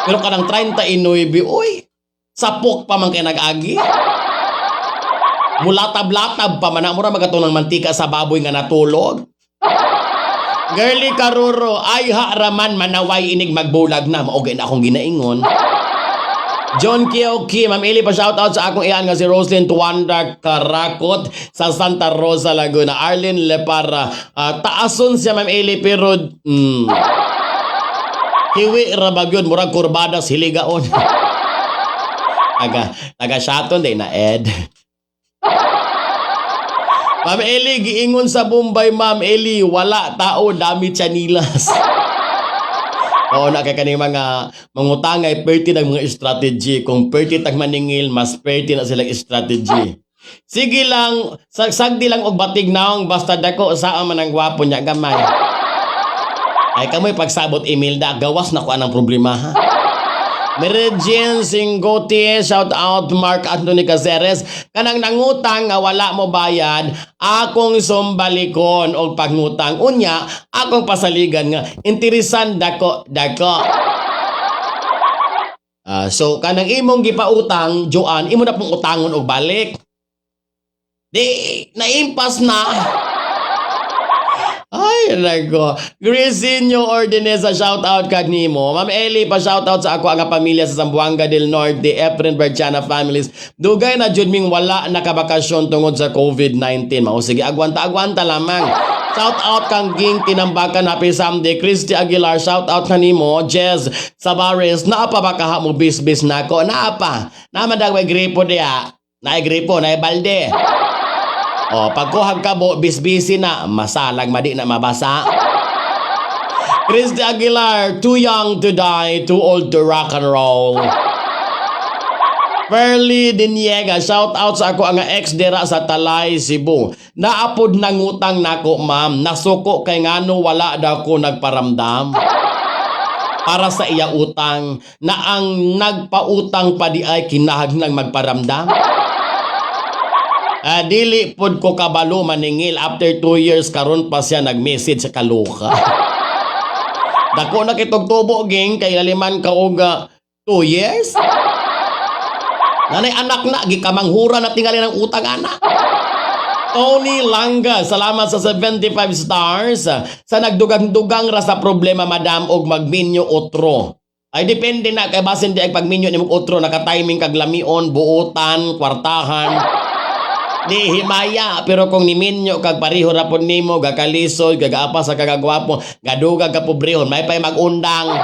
Pero kanang 39, uy, sapok pa man kay nag-agi. Mulatab-latab pa man na mura magatong ng mantika sa baboy nga natulog. Girly Karuro, ay ha raman manaway inig magbulag na mao na akong ginaingon. John Kioki, Ma'am Eli, pa shoutout sa akong iyan nga si Roslyn Tuanda Karakot sa Santa Rosa, Laguna. Arlene Lepara, taason siya, Ma'am Eli, pero hiwi ra ba gyud, murag kurbadas hiligaon. Taga, taga shaton day na Ed. Ma'am Eli, giingon sa Bombay, Ma'am Eli, wala tao, dami chanilas. Oo na kay kaning mga mangutangay perti ng mga strategy. Kung perti tag maningil, mas perti na silang strategy. Sige lang, sagdi lang og batig naong basta dako sa man ang gwapo niya gamay. Ay kamoy pagsabot Imelda, gawas na ko anang problema ha. Meridian Singote, shout out Mark Anthony Caceres. Kanang nangutang nga wala mo bayad, akong sumbalikon og pangutang. Unya, akong pasaligan nga interesan dako dako. Ah, so kanang imong gipautang, Joan, imo na pong utangon og balik. Di naimpas na. Ay, nako. Grisinho Ordinesa, shout out kanimo. Ma'am Eli, pa shout out sa ako ang pamilya sa Zamboanga del Norte, Efren Berchana families. Dugay na jud ming wala nakabakasyon tungod sa COVID-19. Mao sige, agwanta agwanta lamang. Shout out kang Ging Tinambakan, happy Sunday. Christy Aguilar, shout out kanimo. Jez Sabares, naa pa ba kaha mo bisbis nako? Naa pa. Naa man daw gripo diya. Naay gripo, naay balde. O, pagkuhag ka bo, bisbisi na, masalag madi na mabasa. Christy Aguilar, too young to die, too old to rock and roll. Pearly Diniega, shout out sa ako ang ex dira sa Talay, Cebu. Naapod nangutang nako, ma'am. Nasuko kay ngano wala daw ko nagparamdam. Para sa iya utang na ang nagpautang pa di ay kinahanglang magparamdam. Ah, dili pod ko kabalo maningil after 2 years karon pa siya nag-message sa kaloka. Dako na kitog tubo ging kay laliman ka og 2 years. Nanay anak na gikamanghura na tingali ng utang anak. Tony Langa, salamat sa 75 stars. Sa nagdugang-dugang ra sa problema, madam, og magminyo otro. Ay depende na kay basin di ay pagminyo nimo otro naka-timing kag lamion, buotan, kwartahan. Di himaya, pero kung niminyo kag pareho ra pud nimo, gakalisod, gagaapa sa kagagwapo, gadugag ka pobrehon, may pay magundang.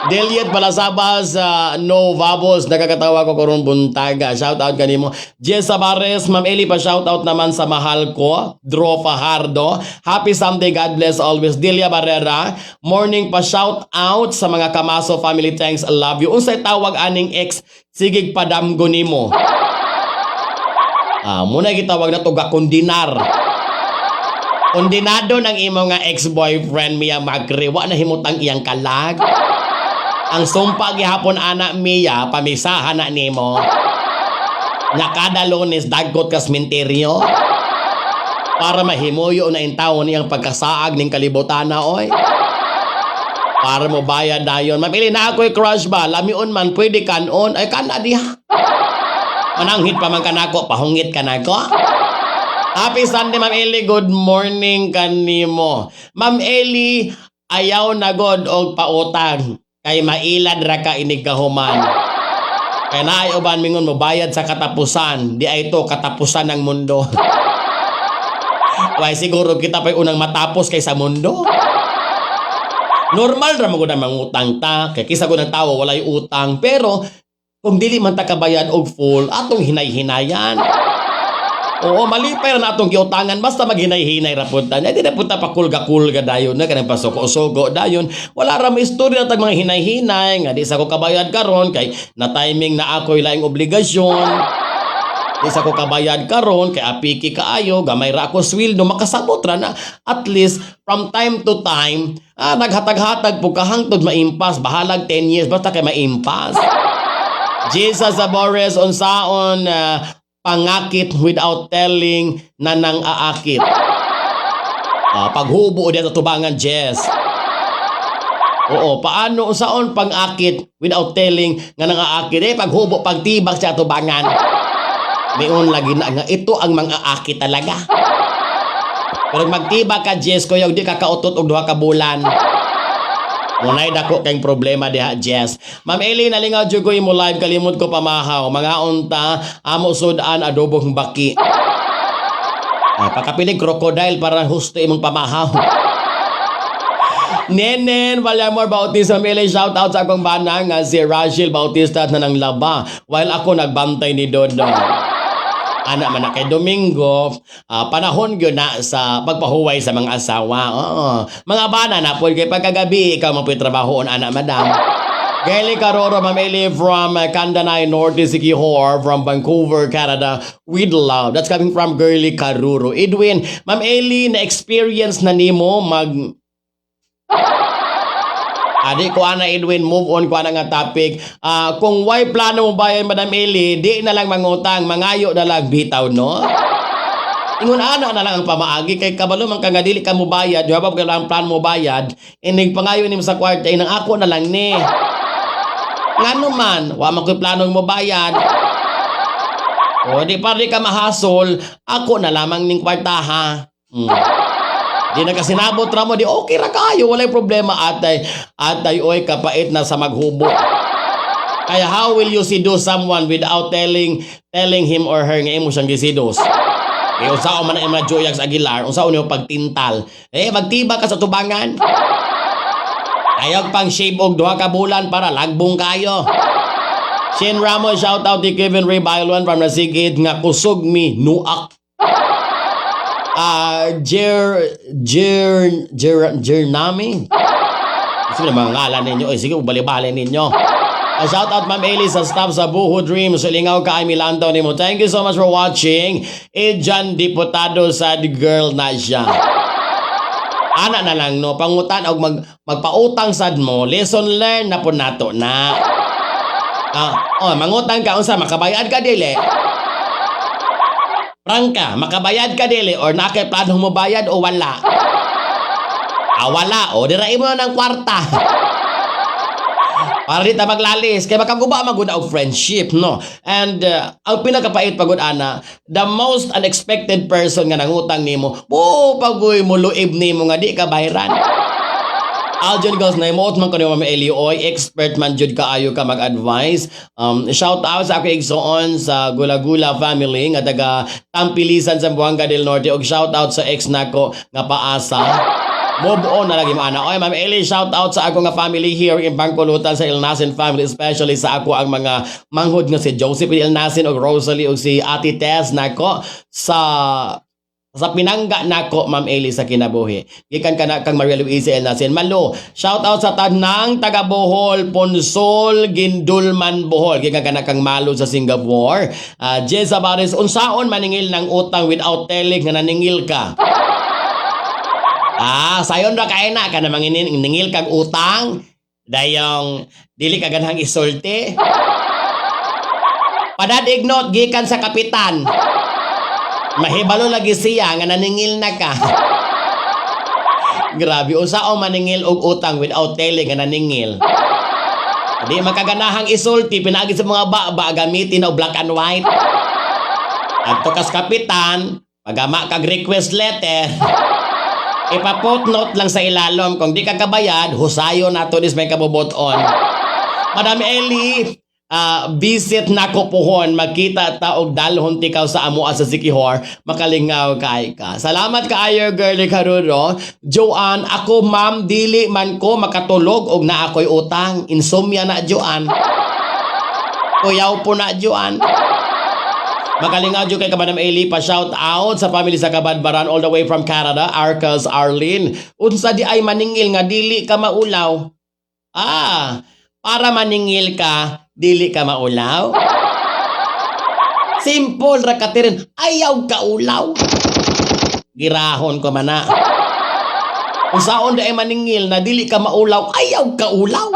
Deliet Balasabas, no Vabos, nakakatawa ko karon buntaga. Shout out kanimo. Jess Sabares, Ma'am Eli pa shout out naman sa mahal ko, Dro Fajardo. Happy Sunday, God bless always. Delia Barrera, morning pa shout out sa mga Kamaso family. Thanks, I love you. Unsay tawag aning ex sigig padamgo nimo? Ah, muna gitawag na to gakundinar. Kondinado ng imo nga ex-boyfriend, Mia Magri, wa na himutang iyang kalag. Ang sumpa gihapon ana Mia, pamisahan na nimo. Nga kada Lunes dagkot ka sementeryo. Para mahimuyo na intawon iyang pagkasaag ning kalibotana oy. Para mo bayad dayon. Mamili na ako'y crush ba? Lamion man pwede kanon. Ay kana diha. Mananghit pa man kanako, pahungit ka nako. Happy Sunday, Ma'am Eli. Good morning kanimo. Ma'am Eli, ayaw na god og pautang. Kay mailad ra ka inig kahuman. Kay naay uban mingon mo bayad sa katapusan. Di ay ito katapusan ng mundo. Why siguro kita pa'y unang matapos kaysa mundo. Normal ra man gud ang mangutang ta kay kisa gud ang tawo walay utang, pero kung dili man ta kabayad og full atong hinay-hinayan. Oo, malipay ra na atong giutangan basta maghinay-hinay ra pud ta. Di na pud ta pakulga-kulga dayon na kanang pasuko-sugo dayon. Wala ra may istorya tag mga hinay-hinay nga di sa ko kabayad karon kay na timing na ako'y laing obligasyon. Di sa ko kabayad karon kay apiki kaayo, gamay ra ako sweldo, makasabot ra na. At least from time to time, naghatag-hatag po ka hangtod maimpas, bahalag 10 years basta kay maimpas. Jesus Abores, unsaon pangakit without telling na nang aakit? Paghubo diya sa tubangan, Jess. Oo, paano unsaon pangakit without telling nga nang aakit? Eh, paghubo, pagtibak sa tubangan. Miun lagi na nga ito ang mga aakit talaga. Pero magtibak ka, Jess, kuya, di ka kautot og 2 ka bulan. Munay dako kayong problema diha, Jess. Ma'am Eli, nalingaw jud ko imo live, kalimot ko pamahaw. Mga unta, amo sudan adobong baki. Ay, pakapilig crocodile para husto imong pamahaw. Nenen Valamor Bautista, Ma'am Eli, shout out sa akong bana nga si Rachel Bautista na nang laba while ako nagbantay ni Dodo. Ana man na kay Domingo, panahon gyud na sa pagpahuway sa mga asawa. Oo. Mga bana na po kay pagkagabi ikaw man po'y trabahoon ana, madam. Gaili Karoro, Ma'am Eli from Candanay Norte, Siquijor, from Vancouver, Canada, with love. That's coming from Girly Karuro. Edwin, Ma'am Eli, na-experience na nimo mag. Adi ko ana, Edwin, move on ko ana nga topic. Kung why plano mo bayad, Madam Eli, di na lang mangutang, mangayo na lang bitaw, no? Ingon ana na lang ang pamaagi kay kabalo man ka nga dili ka mo bayad, di ba ba ang plan mo bayad, inig pangayo nimo sa kwarta, inang ako na lang ni. Ngano man, wa man ko'y planong mo bayad. O di pa di ka mahasol, ako na lamang ning kwarta ha. Di na kasinabot ra mo, di okay ra kayo, walay problema atay. Atay oy kapait na sa maghubo. Kaya how will you seduce someone without telling telling him or her nga imo siyang gi-seduce? Eh, unsaon man ang mga Joyags Aguilar, unsaon nimo pagtintal? Eh, magtiba ka sa tubangan. Ayaw pang shave og 2 ka bulan para lagbong kayo. Shin Ramos, shout out ni Kevin Ray Bailon from Nasigid nga kusog mi nuak. Jer Jer Jer Jernami. Sige na mga ngalan ninyo. Oy, sige, bali-bali ninyo. Shout out Ma'am Ailey sa staff sa Buho Dreams. Lingaw ka ay Milanto nimo. Thank you so much for watching. Ejan Diputado, sad girl na siya. Ana na lang no, pangutan og magpautang sad mo, lesson learned na po nato na. Oh, mangutang ka unsa makabayad ka dili? Prangka, makabayad ka dili or naa kay plano mo bayad o wala? Ah, wala. O, dirai mo na ng kwarta. Para di ta maglalis. Kaya makaguba magud og friendship, no? And ang pinakapait pagod ana, the most unexpected person nga nangutang nimo, mo pagoy mo luib nimo nga di ka bayran. Aljon Girls na imuot man ko ni Ma'am Eli Oy, expert man jud kaayo ka mag-advise. Shout out sa ako igsoon sa Gula-Gula family nga taga Tampilisan, Zamboanga del Norte og shout out sa ex nako nga paasa. Move on na lagi mo ana. Oy, Ma'am Eli, shout out sa ako nga family here in Bangkulutan sa Ilnasin family, especially sa ako ang mga manghod nga si Joseph Ilnasin og Rosalie og si Ate Tess nako sa pinangga nako, Ma'am Eli, sa kinabuhi. Gikan ka na kang Maria Luisa Elnasin. Malo, shout out sa tanang taga Bohol, Ponsol, Gindulman, Bohol. Gikan ka na kang Malo sa Singapore. Jessa Baris, unsaon maningil ng utang without telling nga naningil ka? Sayon ra kay na ka na manginingil kag utang. Dayong dili ka ganahang isulti. Padad ignot gikan sa kapitan. Mahibalo lagi siya nga naningil na ka. Grabe, unsaon maningil og utang without telling nga naningil? Di makaganahang isulti pinagi sa mga baba gamitin og black and white. Adto kas kapitan, pagama kag request letter, ipa-footnote lang sa ilalom kung di ka kabayad, husayo nato dis may kabubuton. Madam Eli, visit nako puhon, magkita ta og dalhon tikaw sa amoa sa Siquijor, makalingaw kay ka. Salamat kaayo, girly Karuro. Joanne, ako ma'am, dili man ko makatulog og naa ko'y utang. Insomnia na, Joanne. Kuyaw po na, Joanne. Makalingaw jud kay ka, Madam Eli. Pa shout out sa family sa Kabadbaran all the way from Canada, Arcas Arlene. Unsa di ay maningil nga dili ka maulaw? Ah, para maningil ka, dili ka maulaw? Simple ra katirin, ayaw ka ulaw. Girahon ko man na. Unsaon di ay maningil na dili ka maulaw, ayaw ka ulaw.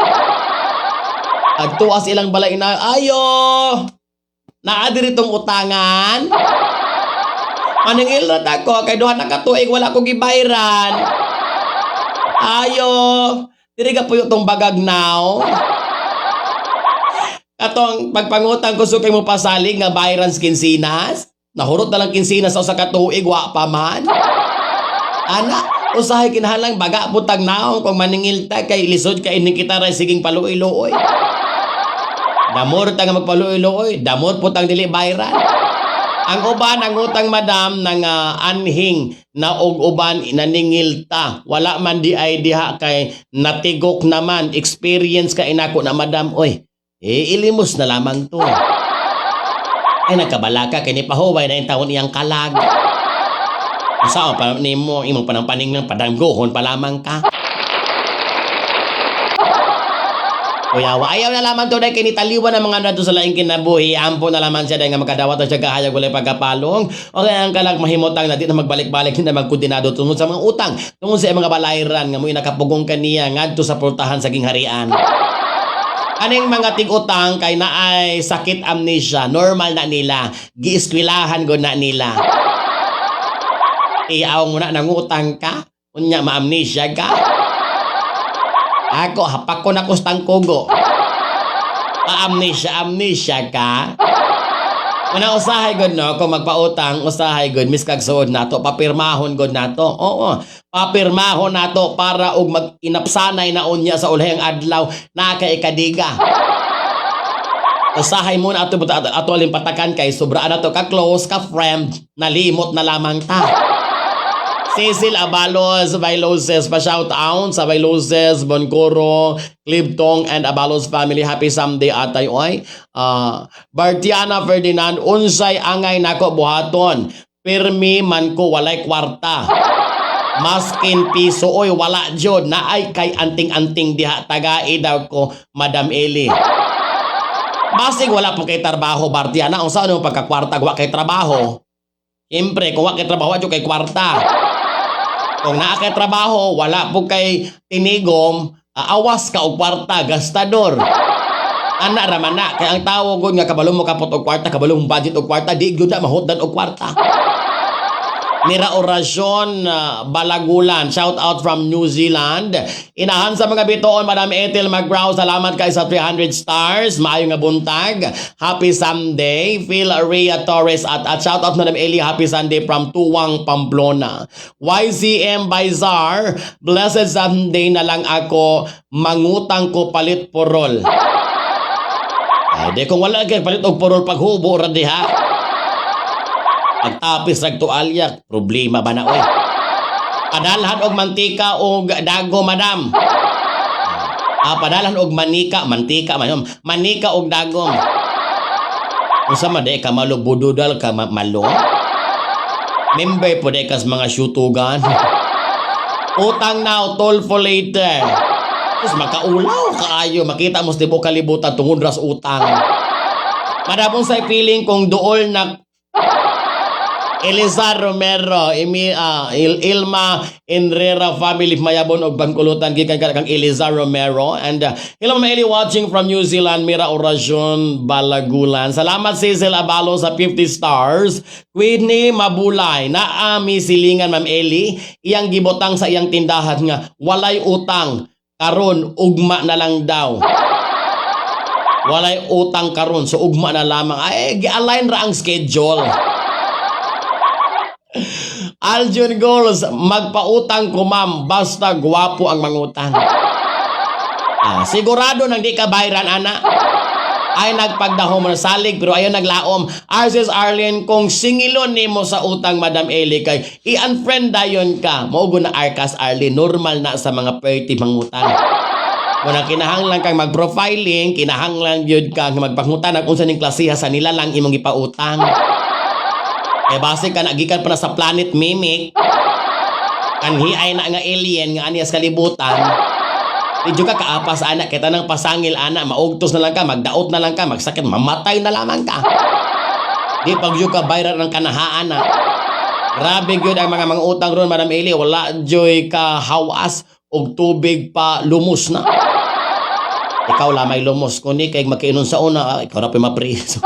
At tuas ilang balay na, ayo! Naa diri tong utangan. Maningil ra ta ko kay 2 na ka tuig wala ko gibayran. Ayo! Diri ka puyo tong bagag now. Katong pagpangutang ko sukay mo pasalig nga bayran sa kinsinas. Nahurot na lang kinsinas sa usa ka tuig, wa pa man. Ana, usahay kinahanglan baga putag naong kung maningil ta kay lisod kay ining kita ra siging paluoy-luoy. Damor ta nga magpaluoy-luoy, damor putang dili bayran. Ang uban ang utang, madam, nang anhing na og uban naningil ta. Wala man di ay diha kay natigok naman experience ka inako na, madam, oy. Eh, ilimos na lamang to. Ay, nagkabalaka kay ni pahuway na yung taon iyang kalag. Unsa pa nimo imong panang ng padanggohon pa lamang ka. Kuyawa, ayaw na lamang to dahil kinitaliwan ng mga nato sa laing kinabuhi. Ampo na lamang siya dahil nga makadawat na siya kahayag walay pagkapalong. O kaya ang kalag mahimutang na di na magbalik-balik, hindi na magkundinado tungod sa mga utang. Tungod sa mga balayran nga mo'y nakapugong kaniya ngadto sa portahan sa gingharian. Aning mga tig-utang kay naay sakit amnesia, normal na nila. Gieskwilahan go na nila. Iyaw mo na nangutang ka, unya maamnesia ka. Ako, hapak ko na kustang kugo. Pa-amnesia, amnesia ka. Una, usahay god no, kung magpautang, usahay god, miskag suod nato, papirmahon god nato. Oo, papirmahon nato para og mag-inapsanay na unya sa ulahing adlaw na kay ikadiga. Usahay mo na ato ato, ato aling patakan kay sobra na to ka close ka friend, nalimot na lamang ta. Cecil Abalos, Bailoses, pa-shout out sa Bailoses, Boncoro, Cliptong, and Abalos family. Happy Sunday, atay oy. Bartiana Ferdinand, unsay angay nako buhaton? Pirmi man ko walay kwarta. Maskin piso oy wala jud naay kay anting-anting diha, tagai daw ko, Madam Eli. Basig wala po kay trabaho, Bartiana, unsa ano pagkakwarta wa kay trabaho? Siyempre, kung wa kay trabaho, wa jud kay kwarta. Kung naa kay trabaho, wala po kay tinigom, awas ka og kwarta, gastador. Ana ra man na, kay ang tawo gud nga kabalo mo kapot og kwarta, kabalo mo budget og kwarta, di gyud na mahutdan og kwarta. Mira Orasyon Balagulan, shout out from New Zealand. Inahan sa mga bituon, Madam Ethel McGraw, salamat kay sa 300 stars. Maayo nga buntag. Happy Sunday. Phil Rhea Torres at shout out, Madam Eli, happy Sunday from Tuwang, Pamplona. YCM Baizar, blessed Sunday na lang ako, mangutang ko palit porol. Ay, di kung wala kay palit og porol, paghubo ra diha. Pagtapis rag tualya, problema ba na oy? Padalhan og mantika og dago, madam. Ah, padalhan og manika, mantika man. Manika og dagom. Unsa man di ka malo bududal ka malo? Member po di kas mga syutugan. Utang now, toll for later. Tapos makaulaw kaayo, makita mo sa tibuok kalibutan tungod ras utang. Madam, unsay feeling kung duol na Elizar Romero, Emi, Ilma Enrera family Mayabon og Bangkulutan gikan ka kang Elizar Romero and hello, Ma'am Eli, watching from New Zealand, Mira Oracion Balagulan. Salamat, Cecil Abalo, sa 50 stars. Queenie Mabulay, naami silingan, Ma'am Eli, iyang gibotang sa iyang tindahan nga walay utang karon, ugma na lang daw. Walay utang karon, so ugma na lamang. Ay, gi-align ra ang schedule. Aljun Goals, magpautang ko, ma'am, basta gwapo ang mangutang. Ah, sigurado nang di ka bayran, ana. Ay nagpagdahom mo na salig pero ayaw naglaom. Arces Arlene, kung singilon nimo sa utang, Madam Eli, kay i-unfriend dayon ka. Mao na, Arcas Arlene, normal na sa mga 30 mangutang. Muna kinahanglan kang mag-profiling, kinahanglan gyud kang magpangutan ang unsa ning klasiha sa nila lang imong gipautang. Eh base ka nagikan pa na sa planet Mimic. Kanhi ay na nga alien nga aniya sa kalibutan. Di jud ka kaapas ana kita ng pasangil ana, maugtos na lang ka, magdaot na lang ka, magsakit, mamatay na lamang ka. Di pag jud ka viral ng kanahaan na. Grabe gyud ang mga utang ron, Madam Eli, wala joy ka hawas og tubig pa lumos na. Ikaw lamay lumos kundi kay magkainon sa una, ah, ikaw ra pa mapriso.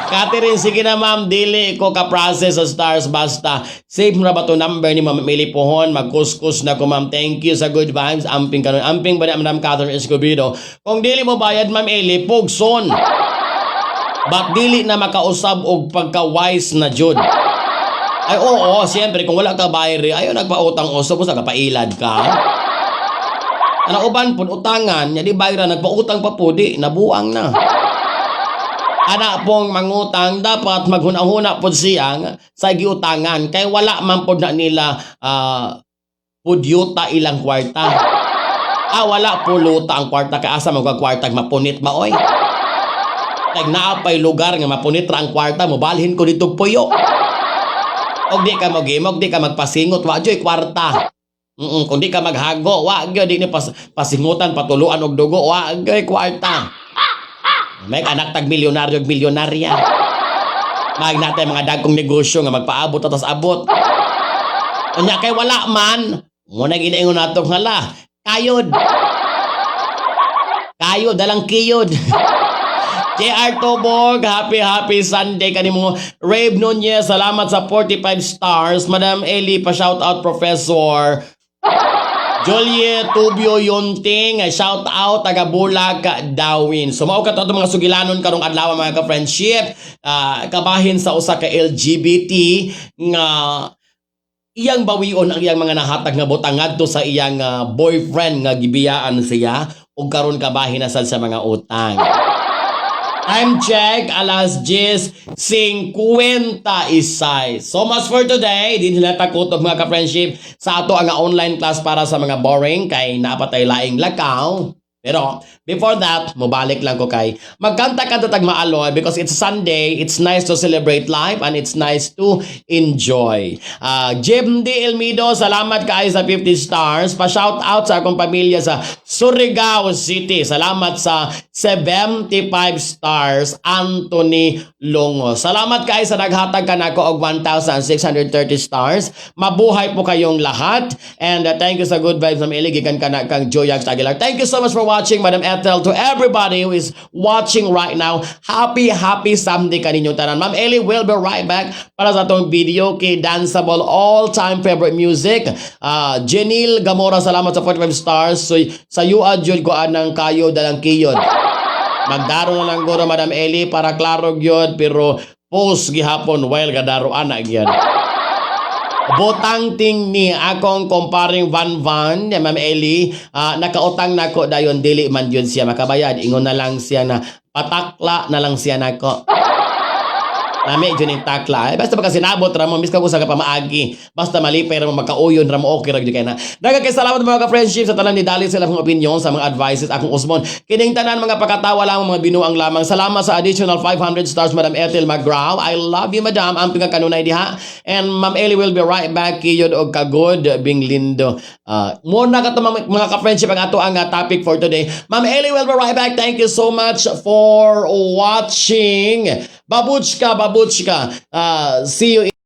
Catherine, sige na ma'am, dili ko ka-process sa stars basta. Save mo na ba to number ni Ma'am Eli Pohon? Magkuskus na ko, ma'am. Thank you sa good vibes. Amping kanon. Amping ba ni Madam Catherine Escobedo? Kung dili mo bayad, Ma'am Eli, pugson. But dili na makausab og pagka-wise na jud. Ay oo, siyempre kung wala ka bayri, ayo nagpautang usab sa kapailad ka. Ana uban pud utangan, nya di bayra nagpautang pa po di nabuang na. Ana pong mangutang dapat maghuna-huna pod siya nga sa giutangan kay wala man pod na nila pudyuta ilang kwarta. Ah, wala puluta ang kwarta kay asa man kwarta mapunit ba oy? Kay naa pay lugar nga mapunit ra ang kwarta, mobalhin ko dito puyo. Og di ka mogimog, di ka magpasingot, wa joy kwarta. Kung di ka maghago, wa gyud di ni pasingutan patuluan og dugo, wa gyud kwarta. May anak tag milyonaryo ug milyonarya. Mag natin mga dagkong negosyo nga magpaabot atas abot. Unya kay wala man, mo na ginaingon nato nga la, kayod. Kayod dalang kiyod. JR Tobog, happy happy Sunday kanimo. Rave Nunez, salamat sa 45 stars. Madam Eli, pa shout out Professor Juliet Tubio Yunting, shout out taga Bulag, Dauin. So mao ka to mga sugilanon karong adlaw, mga ka-friendship, kabahin sa usa ka LGBT nga iyang bawion ang iyang mga nahatag nga butang ngadto sa iyang boyfriend nga gibiyaan siya ug karon kabahin na sad sa mga utang. Time check, alas 10.56. So much for today. Di nila takutob, mga ka-friendship, sa ato ang online class para sa mga boring kay napatay laing lakaw. Pero before that, mobalik lang ko kay magkanta ka tag maaloy because it's Sunday, it's nice to celebrate life and it's nice to enjoy. Jim D. Elmido, salamat kaayo sa 50 stars. Pa-shout out sa akong pamilya sa Surigao City. Salamat sa 75 stars, Anthony Longo. Salamat kaayo sa naghatag ka nako og 1,630 stars. Mabuhay po kayong lahat. And thank you sa good vibes ng iligikan ka na kang Joyax Aguilar. Thank you so much for watching, Madam Ethel. To everybody who is watching right now, happy, happy Sunday kaninyong tanan. Ma'am Eli will be right back para sa atong video kay danceable all-time favorite music. Jenil Gamora, salamat sa 45 stars. So, sa yuad yun ko anang kayo dalang kiyod. Magdaro na lang guro, Madam Eli, para klaro gyud, pero post gihapon while gadaro ana gyud. Botang ting ni akong comparing Van Van, ya Ma'am Eli, nakautang nako dayon dili man yun siya makabayad. Ingon na lang siya na patakla na lang siya nako. Nami jud ning takla. Eh, basta pagka sinabot ra mo, miska ko sa pamaagi. Basta malipay ra mo, magkauyon ra mo, okay ra gyud kay na. Daghang kay salamat, mga ka-friendship, sa tanan ni dali sila akong opinion sa mga advices akong usmon. Kining tanan mga pakatawa lamang, mga binuang lamang. Salamat sa additional 500 stars, Madam Ethel McGraw. I love you, Madam. Ang kanunay diha. And Ma'am Ellie will be right back. Kiyod og kagod bing lindo. Muna ka to mga ka-friendship ang ato ang topic for today. Ma'am Ellie will be right back. Thank you so much for watching. Babuchka, babuchka. See you.